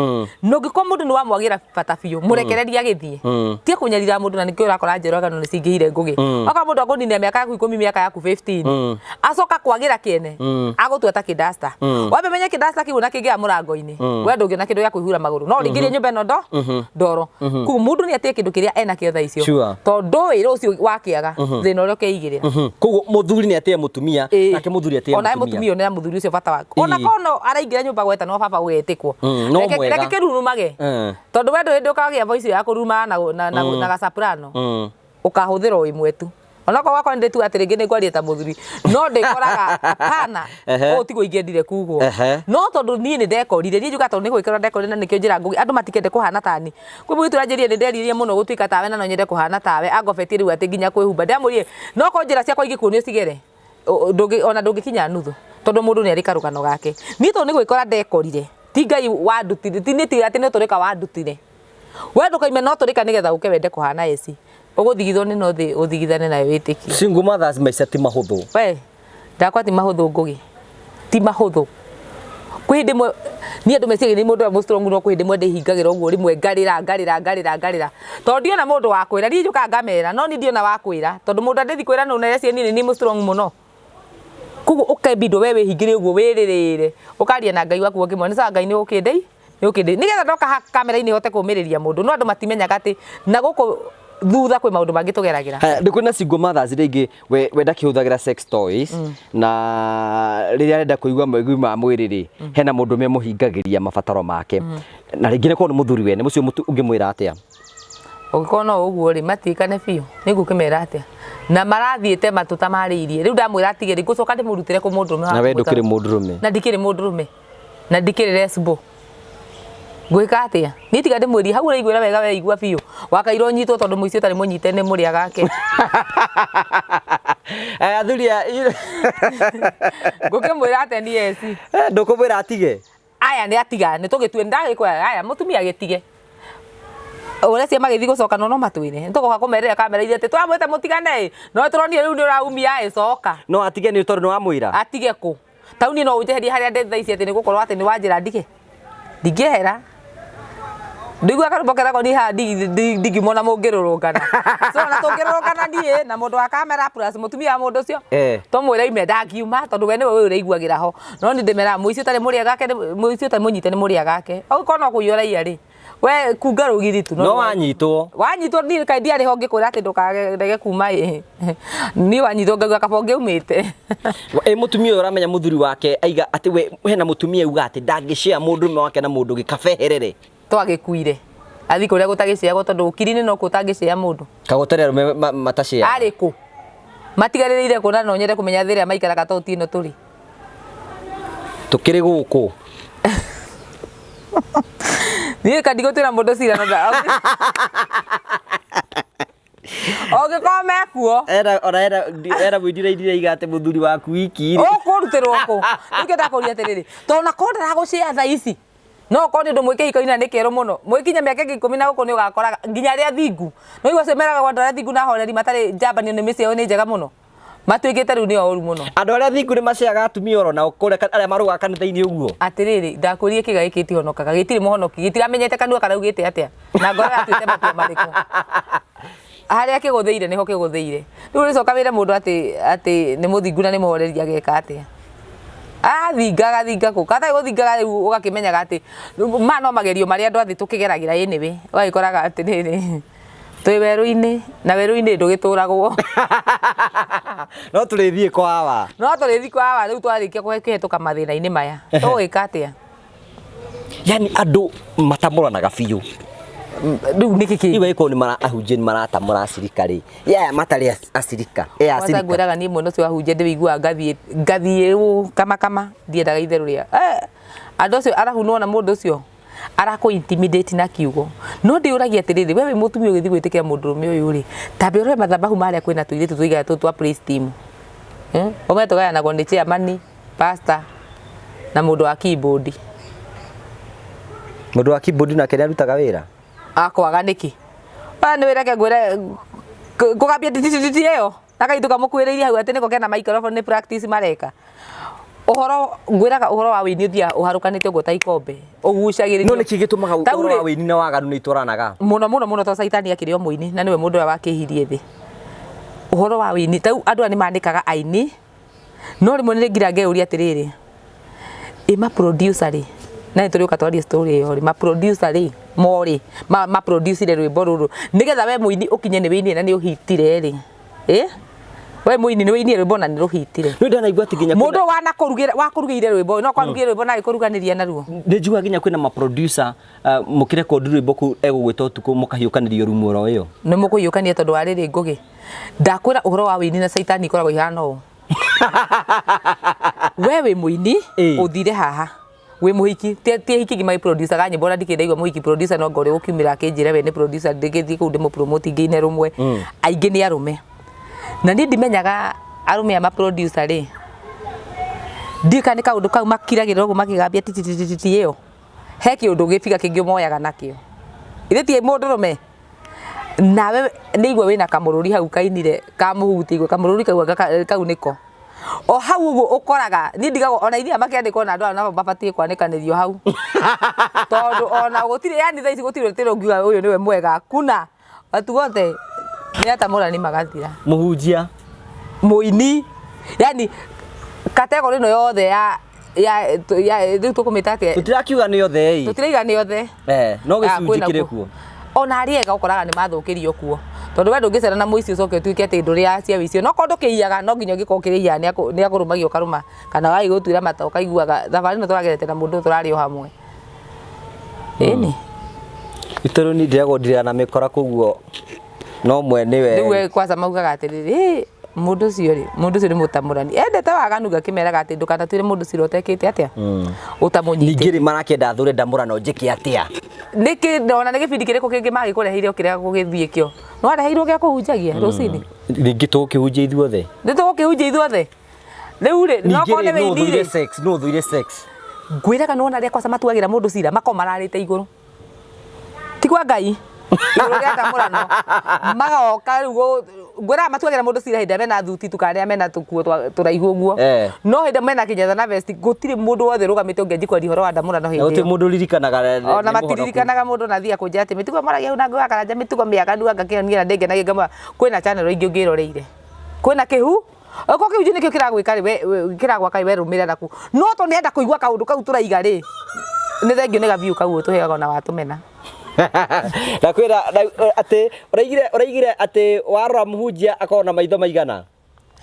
Na ũngĩkorwo mũndũ nĩ wamwagĩra bata biũ, mũrekererie agĩthiĩ. Tiga kũnyarira mũndũ na nĩkĩo ũrakora njoragano nĩ cingĩhire Ngũgĩ. Okorwo mũndũ akũninira mĩaka yaku 10, mĩaka yaku 15, acoka kwagĩra kĩene, agũtua ta kĩdasta. Wambe menye kĩdasta kĩu ona kĩngĩaga mũrango-inĩ, we ndũngĩona kĩndũ gĩa kwĩhura magũrũ. No ũringĩrie nyũmba ĩno ndoro. Koguo mũndũ nĩ atĩe kĩndũ kĩrĩa enakĩo thaa icio. Tondũ ndũĩ rũciũ wakĩaga, thĩna ũrĩa ũkeigĩrĩra. Koguo mũthuri nĩ atĩe mũtumia, nake mũthuri atĩe Ona mũtumia. Mũtumia onera mũthuri ũcio bata wake. Ona korwo no araingĩra nyũmba gwetanwo baba ũgetĩkwo. No Reke mwega. reke kĩrurumage. Tondũ we ndũrĩ hĩndĩ ũkagĩa voice ya kũrumaga na gacaprano. Ũkahũthĩra o ĩmwe tu. Onokorwo gwakwa nĩndĩtuaga atĩ rĩngĩ nĩngwaria ta mũthuri, no ndĩkoraga hapana, ũũ tiguo ingĩendire kugwo. No tondũ niĩ nĩndekorire, niĩ njugaga tondũ nĩ gwĩkora ndekorire na nĩkĩo njĩraga Ngũgĩ andũ matikende kũhana tani. Kwĩ mũirĩtu ũranjĩrire nĩnderirĩria mũno gũtuĩka tawe na no nyende kũhana tawe, angobetie rĩu atĩ nginya kwĩhumba. Ndĩramwĩrire no korwo njĩra ciakwa ingĩkuonia ũcigere, ona ndũngĩkinya nuthu, tondũ mũndũ nĩ arĩ karũgano gake. Niĩ tondũ nĩ gwĩkora ndekorire, ti Ngai wandutire, ti niĩ ti atĩ nĩ ũtũrĩka wandutire. We ndũkaime no tũrĩka nĩgetha ũke wende kũhana eci. Ũgũthigithwo nĩ no thĩ ũthigithane nayo wĩtĩkie. Single mothers maica ti mahũthũ. We, ndakwa ti mahũthũ Ngũgĩ. Ti mahũthũ. Kwĩ hĩndĩ ĩmwe niĩ andũ meciria nĩ mũndũ ũrĩa mũstrong, no kwĩ hĩndĩ ĩmwe ndĩhingagĩra ũguo, rĩmwe ngarĩra, ngarĩra, ngarĩra, ngarĩra, tondũ ndiona mũndũ wa kwĩra. Niĩ njũkaga ngamera, no niĩ ndiona wa kwĩra, tondũ mũndũ andĩthi kwĩra nũ na niĩ nĩ niĩ mũstrong mũno. Koguo ũkembindwo we wĩhingĩre ũguo, wĩrĩrĩre, ũkaria na Ngai waku, ũkĩmwĩra nĩ sawa, Ngai nĩ ũkĩndei, nĩ ũkĩndei, nĩgetha ndoka haha kamera-inĩ hote kũmĩrĩria mũndũ. No andũ matimenyaga atĩ na gũkũ thutha kwĩ maũndũ mangĩ tũgeragĩra. Haya, ndĩ kwĩna single mothers rĩngĩ we ndakĩhũthagĩra sex toys, na rĩrĩa arenda kũigua maigui ma mwĩrĩ rĩ, hena mũndũ ũmwe mũhingagĩria mabataro make, na rĩngĩ nĩ korwo nĩ mũthuri wene mũcio, ũngĩmwĩra atĩa? Ũngĩkorwo no ũguo rĩ, matirikane biũ nĩ ngũkĩmera atĩa na marathiĩte matũ ta marĩirie. Rĩu ndamwĩra atige rĩ, ngũcoka ndĩmũrutĩre kũ mũndũrũme wa Na we kũmwĩka- ndũkĩrĩ mũndũrũme. Na ndikĩrĩ mũndũrũme na ndikĩrĩ lesbo, ngwĩka atĩa niĩ? Tiga ndĩmwĩrie hau ũraiguĩra wega, we igua biũ wakairwo nyitwo, tondũ mũici ũtarĩ mũnyite nĩ mũrĩa gake. Athuri a Ngũkĩmwĩra atĩa niĩ eci? Ndũkũmwĩra atige? Aya nĩ atiga, nĩ tũgĩtue ndagĩkwĩra aya mũtumia agĩtige ũrĩa cia magĩthiĩ gũcokana, no matwĩre nĩ tũgoka kũmerĩra kamera ithe atĩ twamwĩte mũtigane ĩ, no tũronire rĩu nĩ ũraumia ĩ, coka. No atige nĩ tondũ nĩ wamwĩra? Atige kũ? Tauni no ũnjeherie harĩa ndĩ thaa ici atĩ nĩ gũkorwo atĩ nĩ wanjĩra ndige, ndingĩehera. Ndiguaga karũmbo keragwo niĩ haha ndingiumwo na mũngĩrũrũngana, so na tũngĩrũrũngana niĩ na mũndũ wa kamera plus mũtumia wa mũndũ ũcio, tũmwĩre ime, ndangiuma, tondũ we nĩwe ũyũ ũrĩiguagĩra ho. No nĩ ndĩmeraga mũici ũtarĩ mũrĩa gake mũici ũtarĩ mũnyite nĩ mũrĩa gake. Ũngĩkorwo no kũiya ũraiya rĩ, we kunga rũgiri tu. No wanyitwo. Wanyitwo, niĩ kaĩ ndiarĩ ho ngĩkwĩra atĩ ndũkarege kuma ĩ? Niĩ wanyitwo ngauga kaba ũngĩaumĩte. Ĩ mũtumia ũyũ ũramenya mũthuri wake aiga atĩ we hena mũtumia uga atĩ ndangĩshare mũndũrũme wake na mũndũ ũngĩ, kabeherere. Twagĩkuire athi kũrĩa gũtagĩciagwo, tondũ ũkiri-inĩ no kuo ũtangĩcĩa mũndũ. Kagũtarĩ arũme matashare. Arĩ kũ matigarĩrĩire kũ? Na no nyende kũmenya thĩ ĩrĩa maikaraga, tondũ ti ĩno tũrĩ. Tũkĩrĩ gũkũ. Niĩ kandigũtuĩra mũndũ cira, no ũngĩkorwo mekuo. Era ona era mũindira indira iga atĩ mũthuri waku wiki rĩ. Ũkũrutĩrwo kũ? Rĩu ndakũria atĩrĩrĩ, tondũ na korwo ndaragũcĩa thaa ici, no okorwo nĩ ũndũ mwĩ kĩhiko-inĩ na nĩ kĩerũ mũno, mwĩkinya mĩaka ĩngĩ 10 na gũkũ, nĩ ũgakoraga nginya arĩa thingu, no igua acio meraga andũ arĩa thingu na horeri matarĩ njambanio nĩ mĩciĩ yao nĩ njega mũno, matuĩkĩte rĩu nĩo oru mũno. Andũ arĩa thingu nĩ maceaga atumia oro nao kũrĩa arĩa marũgaga kanitha-inĩ ũguo. Atĩrĩrĩ, ndakũrie, kĩga gĩkĩ gĩtihonokaga, gĩtirĩ mũhonoki, gĩtiramenyete kanua karaugĩte atĩa na ngoro yatuĩte matua marĩkũ. Harĩa kĩgũthĩire nĩho kĩgũthĩire. Rĩu ũrĩcoka wĩre mũndũ atĩ nĩ mũthingu na nĩ mũhoreri ageka atĩa? Athinga agathinga kũ katarĩ gũthingaga? Rĩu ũgakĩmenyaga atĩ ma no magerio marĩa andũ athĩ tũkĩgeragĩra. Anyway, ũgagĩkoraga atĩ rĩrĩ, twĩ werũ-inĩ, na werũ-inĩ ndũgĩtũragwo. No tũrĩthiĩ kwa awa. No tũrĩthiĩ kwa awa rĩu twarĩkia kũhĩtũka mathĩna-inĩ maya. Tũgwĩka atĩa? Yani andũ matamũranaga biũ. Rĩu nĩkĩ kĩngĩ? Iwe ĩkorwo nĩ mara ahunjia nĩ maratamũra acirika rĩ, yaya matarĩ acirika ĩ Kwanza acirika. Ngwĩraga niĩ mwena ũcio wahunjia ndĩwĩiguaga ngathiĩ ũũ kama kama ndiendaga itherũ rĩa andũ acio arahu. Nĩwona mũndũ ũcio arakũ intimidate na kiugo, no ndĩũragia atĩrĩrĩ, we wĩ mũtumia ũgĩthiĩ gwĩtĩkĩra mũndũrũme ũyũ rĩ, tambe ũrore mathabahu marĩa kwĩna tũirĩtu tũigana tũtũ twa praise team, Ũmenye tũgayanagwo nĩ chairman, pastor na mũndũ wa keyboard. Mũndũ wa keyboard nake nĩ arutaga wĩra. Akwaga nĩkĩ? Aya nĩ wĩreke ngwĩre kũgambia nditititi ĩyo na kaitũ kamũkuĩrĩirie hau atĩ nĩko kena microphone, nĩ practice mareka. Ũhoro ngwĩraga, ũhoro wa wĩini ũthiaga ũharũkanĩte ũguo ta ikombe, ũgucagĩrĩrio. No nĩkĩ gĩtũmaga Tau ũhoro rĩ- wa wĩini na waganu nĩ itwaranaga? Mũno mũno mũno, tondũ caitani akĩrĩ o mũini na nĩwe mũndũ ũrĩa wakĩhirie thĩ. Ũhoro wa wĩini tau, andũ aya nĩ mandĩkaga aini, no rĩmwe nĩ ngira ngeyũria atĩrĩrĩ, ĩ ma producer rĩ, na nĩ tũrĩũka twarie story ĩyo rĩ, ma producer rĩ, morĩ ma producire rwĩmbo rũrũ nĩgetha we mũini ũkinye nĩ wĩinire na nĩ ũhitire rĩ, ĩ we mũini nĩ wĩinire rwĩmbo na nĩ rũhitire. Nĩ ndanaigua atĩ nginya Mũndũ wanakũrugĩra, wakũrugĩire rwĩmbo, no kwarugĩire rwĩmbo na agĩkũruganĩria naruo. Nĩ njiguaga nginya kwĩna ma producer, mũkĩrekondi rwĩmbo kũu egũgwĩta ũtukũ mũkahiũkanĩrio rumu oro ĩyo. Nĩ mũkũhiũkania, tondũ wa rĩrĩ, ngũgĩ ndakwĩra, ũhoro wa wĩini na caitani ikoragwo ihana ũũ. We wĩ mũini, ũthire haha wĩ mũhiki, ti ahiki ngima producer nyĩmbo, na ndikĩ ndaigua mũhiki producer no ngore ũkiumĩra akĩnjĩra we nĩ producer, ndĩgĩthiĩ kũu ndĩmũ promote ngĩine rũmwe. Aingĩ nĩ arũme, na niĩ ndimenyaga arũme aya ma producer rĩ, ndiũĩ kana nĩ kaũndũ kau makiragĩrĩra ũguo makĩgambia tititititi ĩyo, he kĩũndũ gĩbiga kĩngĩ moyaga nakĩo. Ithe ti mũndũrũme nawe nĩ igua wĩna kamũrũri hau kainire kamũhuti, igua kamũrũri kau anga kau nĩko. O hau ũguo ũkoraga niĩ ndigagwo ona ithuĩ makĩandĩkwo na andũ aya nao mabatiĩ kwanĩkanĩrio hau, tondũ ona gũtirĩ, yani thaa ici gũtirĩ ũtĩrĩ ũngiuga ũyũ nĩwe mwega. Kuna watu wote nĩ atamũrani magathira. Mũhunjia, mũini, yani category ĩno yothe ya rĩu tũkũmĩta atĩa? Tũtirakiuga nĩ othe ĩ. Tũtiraiga nĩ othe. Eh, no Ah, gĩcunjĩ kwĩna kĩrĩ kuo. kuo. Ona arĩa ega ũkoraga nĩ mathũkĩrio kuo, tondũ we ndũngĩcera na mũici ũcoke ũtuĩke atĩ ndũrĩ cia wĩici. No korwo ndũkĩiyaga, no nginya ũngĩkorwo ũkĩrĩiyaga nĩ akũrũmagia ũkarũma, kana wagĩ gũtuĩra mata ũkaiguaga thabarĩ ĩno tũragerete na mũndũ ũyũ tũrarĩ o hamwe, ĩni. Itũrũ ni ndĩragwo ndira na mĩkora, koguo no mwe nĩwe. Rĩu we kwanza maugaga atĩrĩrĩ, "Ĩ, mũndũ ũcio rĩ, mũndũ ũcio nĩ mũtamũrani, endete waganu." Ngakĩmeraga atĩ ndũkanatuĩre mũndũ cira ũtekĩte atĩa, ũtamũnyitĩte. Ningĩ rĩ, marakĩenda thure ndamũrano, njĩke atĩa? Nĩkĩ ona nĩ gĩbindi kĩrĩkũ kĩngĩ magĩkũreheire ũkĩrega gũgĩthiĩ kĩo? Nĩ wareheirwo gĩa kũhunjagia rũcinĩ. Ningĩ tũgũkĩhunjia ithuothe? Nĩ tũgũkĩhunjia ithuothe rĩu rĩ, no Ningĩ korwo rĩ, nĩ nũ wĩini ũthũire rĩ. sex? Nũ ũthũire sex? Ngwĩraga nĩ wona arĩa kwaca matuagĩra mũndũ cira makorwo mararĩte igũrũ, ti kwa Ngai, igũrũ rĩa ndamũrano magoka rĩu ngwĩraga matuagĩra mũndũ cira hĩndĩ ĩrĩa mena thuti tu kana rĩrĩa mena tũkuo tũraihu ũguo. No hĩndĩ ĩrĩa mena kĩnyatha na vest, gũtirĩ mũndũ wothe ũrũgamĩte ũngĩanjia kwaria ũhoro wa ndamũrano Na hĩndĩ gũtirĩ ĩyo. Mũndũ ũririkanaga Ona nĩ mũhonoku. Matiririkanaga mũndũ na thiaga kũnjĩra atĩ mĩtugo moragia hau na ngũya Karanja mĩtugo mĩaganu, anga kĩonia na ndĩngenagia. Ngamwĩra kwĩna channel ingĩ ũngĩroreire, kwĩna kĩhu okorwo kĩhunjio nĩkĩo kĩragwĩka rĩ, kĩragwaka rĩ, we rũmĩrĩra naku. No tondũ nĩarenda kũigua kaũndũ kau tũraiga rĩ, nĩ thengio nĩ gabiũ kau ũtũheaga ona watũmena. Ndakwĩra atĩ ũraigire atĩ warora mũhunjia akoragwo na maitho maigana?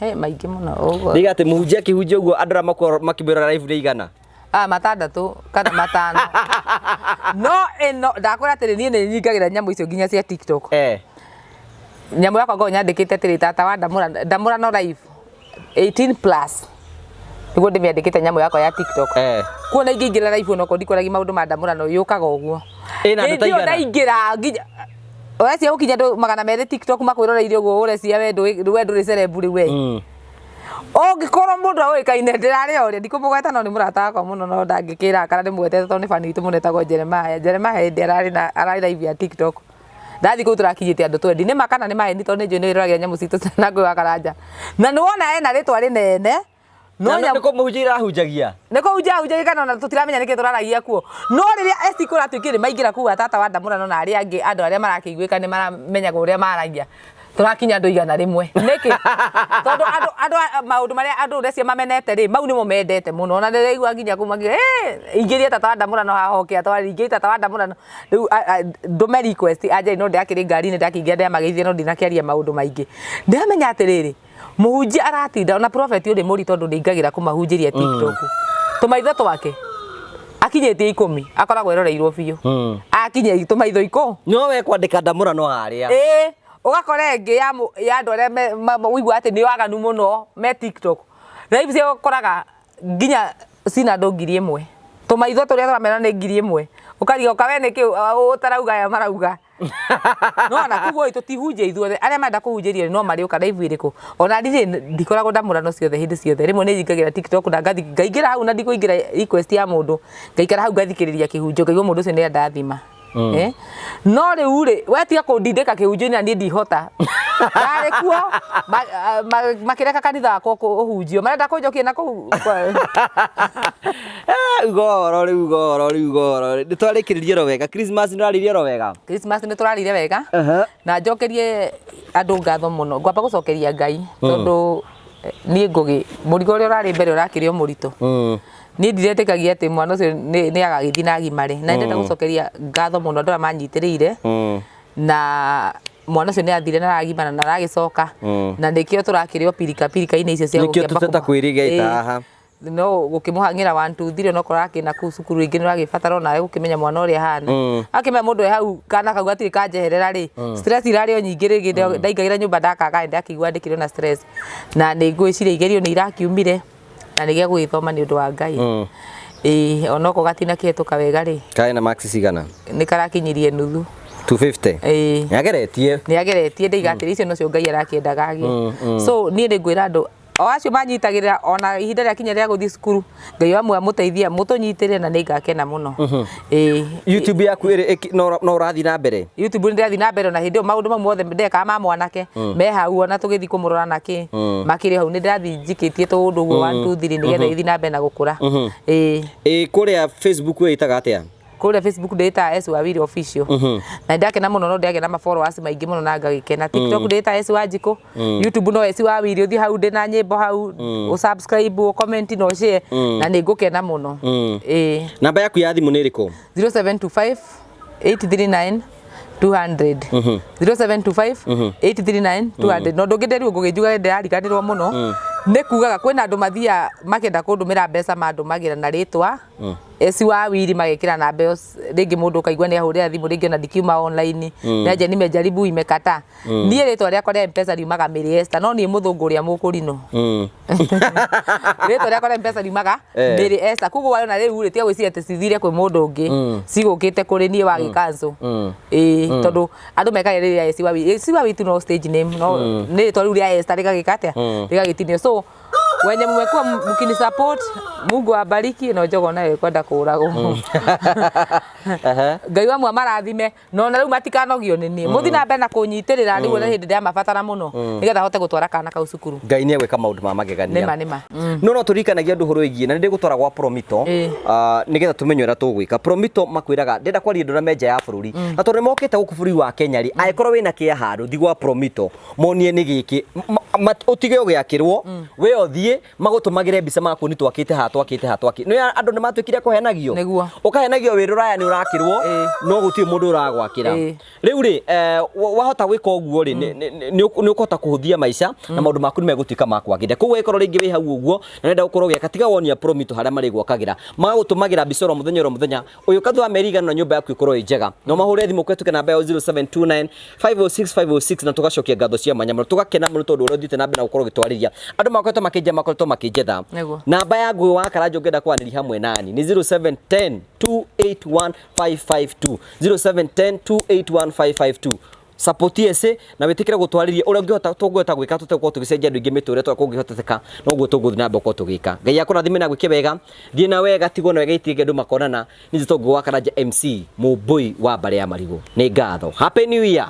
He maingĩ mũno ũguo. Ndiga atĩ mũhunjia akĩhunjia ũguo, andũ arĩa makoragwo makĩmwĩrora live nĩ igana? Ah, matandatũ kana matano. No ĩno ndakwĩra atĩrĩ, niĩ nĩ nyingagĩra nyamũ icio nginya cia TikTok. Nyamũ yakwa ngoragwo nyandĩkĩte atĩrĩ, tata wa ndamũra, ndamũrano live 18 plus, nĩguo ndĩmĩandĩkĩte nyamũ yakwa ya TikTok. Kuona ingĩingĩra live onokorwo ndikwaragia maũndũ ma ndamũrano, yũkaga ũguo. Ĩna andũ ta Hĩndĩ ĩyo igana? Ndaingĩra nginya ũrecia gũkinya andũ 200 TikTok makwĩroreire ũguo, ũrecia we we ndũrĩ celeb rĩu we. Ũngĩkorwo mũndũ ũĩkaine ndĩrarĩ o ũrĩa ndikũmũgweta, no nĩ mũrata wakwa mũno, no ndangĩkĩra kana ndĩmũgwetete tondũ nĩ bani witũ mũno, etagwo Jeremiah. Jeremiah hĩndĩ ararĩ live ya TikTok, ndathiĩ kũu tũrakinyĩte andũ twendi. Nĩ ma kana nĩ maheni, tondũ nĩ njũĩ nĩ wĩroragĩra nyamũ citũ na ngũĩ wa Karanja, na nĩ wona ena rĩtwa rĩnene no Na nĩ kũmũhunjia irahunjagia? Nĩ kũhunjia hunjagia, kana ona tũtiramenya nĩkĩ tũraragia kuo. No rĩrĩa eci kũratuĩkire nĩ maingĩra kũu atata wa ndamũrano na arĩa angĩ, andũ arĩa marakĩiguĩka nĩ maramenyaga ũrĩa maragia, tũrakinya andũ 100. Nĩkĩ? Tondũ andũ maũndũ marĩa andũ ũrecia mamenete rĩ, mau nĩmo mendete mũno. Ona ndĩraigua nginya kũu makiuga, "Ĩ, ingĩria tata wa ndamũrano haha oke atware, ingĩria tata wa ndamũrano." Rĩu ndũme request anjĩre, no ndĩrakĩrĩ ngari-inĩ, ndakĩingĩra ndĩramageithia, no ndinakĩaria maũndũ maingĩ. Ndĩramenya atĩrĩrĩ, mũhunjia aratinda ona prophet ũrĩ mũri, tondũ ndĩingagĩra kũmahunjĩria TikTok, tũmaitho twake akinyĩtie 10, akoragwo eroreirwo biũ. Akinyia tũmaitho ikũ No we kwandĩka ndamũrano harĩa. Ĩĩ, ũgakora ĩngĩ ya andũ arĩa ũigua atĩ nĩ waganu mũno me TikTok live cia, ũkoraga nginya cina andũ 1000, tũmaitho tũrĩa tũramera nĩ 1000, ũkariga ũka we nĩkĩ ũtarauga aya marauga. No ona koguo ĩ, tũtihunjia ithuothe. Arĩa marenda kũhunjĩrio no marĩũka live ĩrĩkũ. Ona ndirĩ ndikoragwo ndamũrano ciothe hĩndĩ ciothe. Rĩmwe nĩ nyingagĩra TikTok na ngathi ngaingĩra hau na ndikũingĩra request ya mũndũ, ngaikara hau ngathikĩrĩria kĩhunjio, ngaigua mũndũ ũcio nĩ andathima. Eh? No rĩu rĩ, we tiga kũndindĩka kĩhunjio-inĩ na niĩ ndihota. Ndarĩ kuo makĩreka kanitha wakwa ũhunjio, marenda kũnjokia na kũu. Uga ũhoro rĩu, uga ũhoro rĩu, uga ũhoro. Nĩ twarĩkĩrĩrie oro wega Christmas? Nĩ ũrarĩire oro wega? Christmas nĩ tũrarĩire wega. Na njokerie andũ ngatho mũno. Ngwamba gũcokeria Ngai, tondũ niĩ Ngũgĩ, mũrigo ũrĩa ũrarĩ mbere ũrakĩrĩ o mũritũ. Niĩ ndiretĩkagia atĩ mwana ũcio nĩ agagĩthiĩ na agimare, na ndĩrenda gũcokeria ngatho mũno andũ arĩa manyitĩrĩire. Na mwana ũcio nĩ athire na aragimara na aragĩcoka. Na nĩkĩo tũrakĩrĩ o pirika pirika-inĩ icio cia Nĩkĩo gũkĩamba tũteta kwĩrĩgĩta haha. No gũkĩmũhang'ĩra 1 2 3, onokorwo akĩna kũu cukuru rĩngĩ nĩ ũragĩbatara onawe gũkĩmenya mwana ũrĩa ahana. Akĩmenya mũndũ e hau, kana kau gatirĩ kanjeherera rĩ, stress irarĩ o nyingĩ. Rĩngĩ ndaingagĩra nyũmba ndakaga, ndakĩigua ndĩkĩrĩ na stress, na nĩ ngwĩciria igerio nĩ irakiumire na nĩ gĩa gũgĩthoma nĩ ũndũ wa Ngai. Ĩĩ, onokorwo gatinakĩhetũka wega rĩ. Kaĩ na marks cigana? Nĩ karakinyirie nuthu. 250? Ĩĩ. Nĩageretie. Nĩ ageretie, ndaiga atĩrĩ, icio nocio Ngai arakĩendaga agĩe. So niĩ nĩ ngwĩra andũ O acio manyitagĩrĩra ona ihinda rĩa kinya rĩa gũthiĩ cukuru, Ngai wa muoyo amũteithie mũtũnyitĩrĩre na nĩ ngakena mũno. Ĩĩ. YouTube yaku ĩrĩ no ũrathiĩ na mbere? YouTube nĩ ndĩrathiĩ na mbere, ona hĩndĩ ĩyo maũndũ mau mothe ndekaga ma mwanake me hau, ona tũgĩthiĩ kũmũrora na kĩ makĩrĩ hau, nĩ ndĩrathiĩ njikĩtie tũũndũ ũguo 1 2 3 nĩgetha ĩthiĩ na mbere na gũkũra. Ĩĩ. Ĩ kũrĩa Facebook wĩtaga atĩa? Kũrĩa Facebook ndĩĩtaga S Wawiri Official, na nĩndakena mũno, no ndĩagĩa na ma followers maingĩ mũno na ngagĩkena. TikTok ndĩĩtaga S Wanjikũ, YouTube no S Wawiri, ũthiĩ hau ndĩna nyĩmbo hau, ũ subscribe, ũ comment na ũ share, na nĩ ngũkena mũno. Ĩĩ. Namba yaku ya thimũ nĩ ĩrĩkũ? 0725 839 200, 0725 839 200. No ndũngĩ ndĩrĩu ngũgĩnjuga ndĩrariganĩrwo mũno nĩ kugaga kwĩna andũ mathiaga makĩenda kũndũmĩra mbeca, mandũmagĩra na rĩtwa Esi Wawiri, magekĩra namba ĩyo, rĩngĩ mũndũ ũkaigua nĩ ahũrĩra thimũ rĩngĩ ona ndikiuma online, nĩanjia nimejaribu imekataa. Niĩ rĩtwa rĩakwa rĩa Mpesa riumaga Mary Esther, no niĩ mũthũngũ ũrĩa mũkũrinũ, rĩtwa rĩakwa rĩa Mpesa riumaga Mary Esther. Koguo wona rĩu rĩ, tiga gwĩciria atĩ cithire kwĩ mũndũ ũngĩ, cigũkĩte kũrĩ niĩ wagĩcancel. Ĩĩ, tondũ andũ mekaga rĩrĩa Esi Wawiri, Esi Wawiri tu no stage name, no nĩ rĩtwa rĩu rĩa Esther rĩgagĩka atĩa, rĩgagĩtinio. So wenye mmekuwa mkini support, Mungu awabariki. No njogo nayo ĩkwenda kũragwo. Ngai wa marathime, no na rĩu matikanogio nĩ niĩ, mũthiĩ na mbere na kũnyitĩrĩra rĩu ona hĩndĩ ndĩramabatara mũno nĩgetha hote gũtwara kana kau cukuru. Ngai nĩ egwĩka maũndũ ma magegania. Nĩma nĩma. No tũririkanagia andũ ũhoro wĩgiĩ na nĩ ndĩgũtwara gwa Promito, nĩgetha tũmenye ũrĩa tũgwĩka. Promito makwĩraga ndĩrenda kwaria andũ arĩa me nja ya bũrũri, na tondũ nĩ mokĩte gũkũ bũrũri wa Kenya rĩ, angĩkorwo wĩna kĩa handũ, thiĩ gwa Promito monie nĩ gĩkĩ, ũtige ũgĩakĩrwo, we ũthiĩ magũtũmagĩre mbica magakuoni twakĩte haha, twakĩte haha, twakĩte. Nĩ andũ nĩ matuĩkire kũhenagio. Nĩguo. Ũkahenagio wĩ rũraya nĩ ũrakĩrwo, no gũtirĩ mũndũ ũragwakĩra. Rĩu rĩ, wahota gwĩka ũguo rĩ, nĩ ũkũhota kũhũthia maica na maũndũ maku nĩ megũtuĩka ma kwagĩrĩra. Koguo ĩkorwo rĩngĩ wĩ hau ũguo na ũrenda gũkorwo ũgĩaka, tiga wonia Promito harĩa marĩgwakagĩra, magagũtũmagĩra mbica oro mũthenya oro mũthenya, ũyũ thutha wa mĩeri igana na nyũmba yaku ĩkorwo ĩ njega. No mahũre thimũ kũhetũkĩra namba yao 0729 506 506, na tũgacokia ngatho cia mwanya mũno, tũgakena mũno tondũ ũrĩa ũthiĩte na mbere na gũkorwo ũgĩtwarĩria andũ makoretwo makĩnja, makoretwo makĩnjetha. Namba ya Ngũgĩ wa Karanja ũngĩenda kwaranĩria hamwe nani nĩ 0710 281 552, 0710 281 552. Support ese na wĩtĩkĩre gũtwarĩria ũrĩa ũngĩhota, tũngĩhota gwĩka tũtegũkorwo tũgĩcenjia andũ aingĩ mĩtũrĩre, tũrĩa kũngĩhoteteka noguo tũgũthiĩ na mbere gũkorwo tũgĩka. Ngai akũrathime na gwĩke wega, thiĩ na wega, tigwo na wega, itige andũ makonana. Nĩ njĩtwo Ngũgĩ wa Karanja MC, mũmbũi wa mbarĩ ya marigũ. Nĩ ngatho. Happy New Year.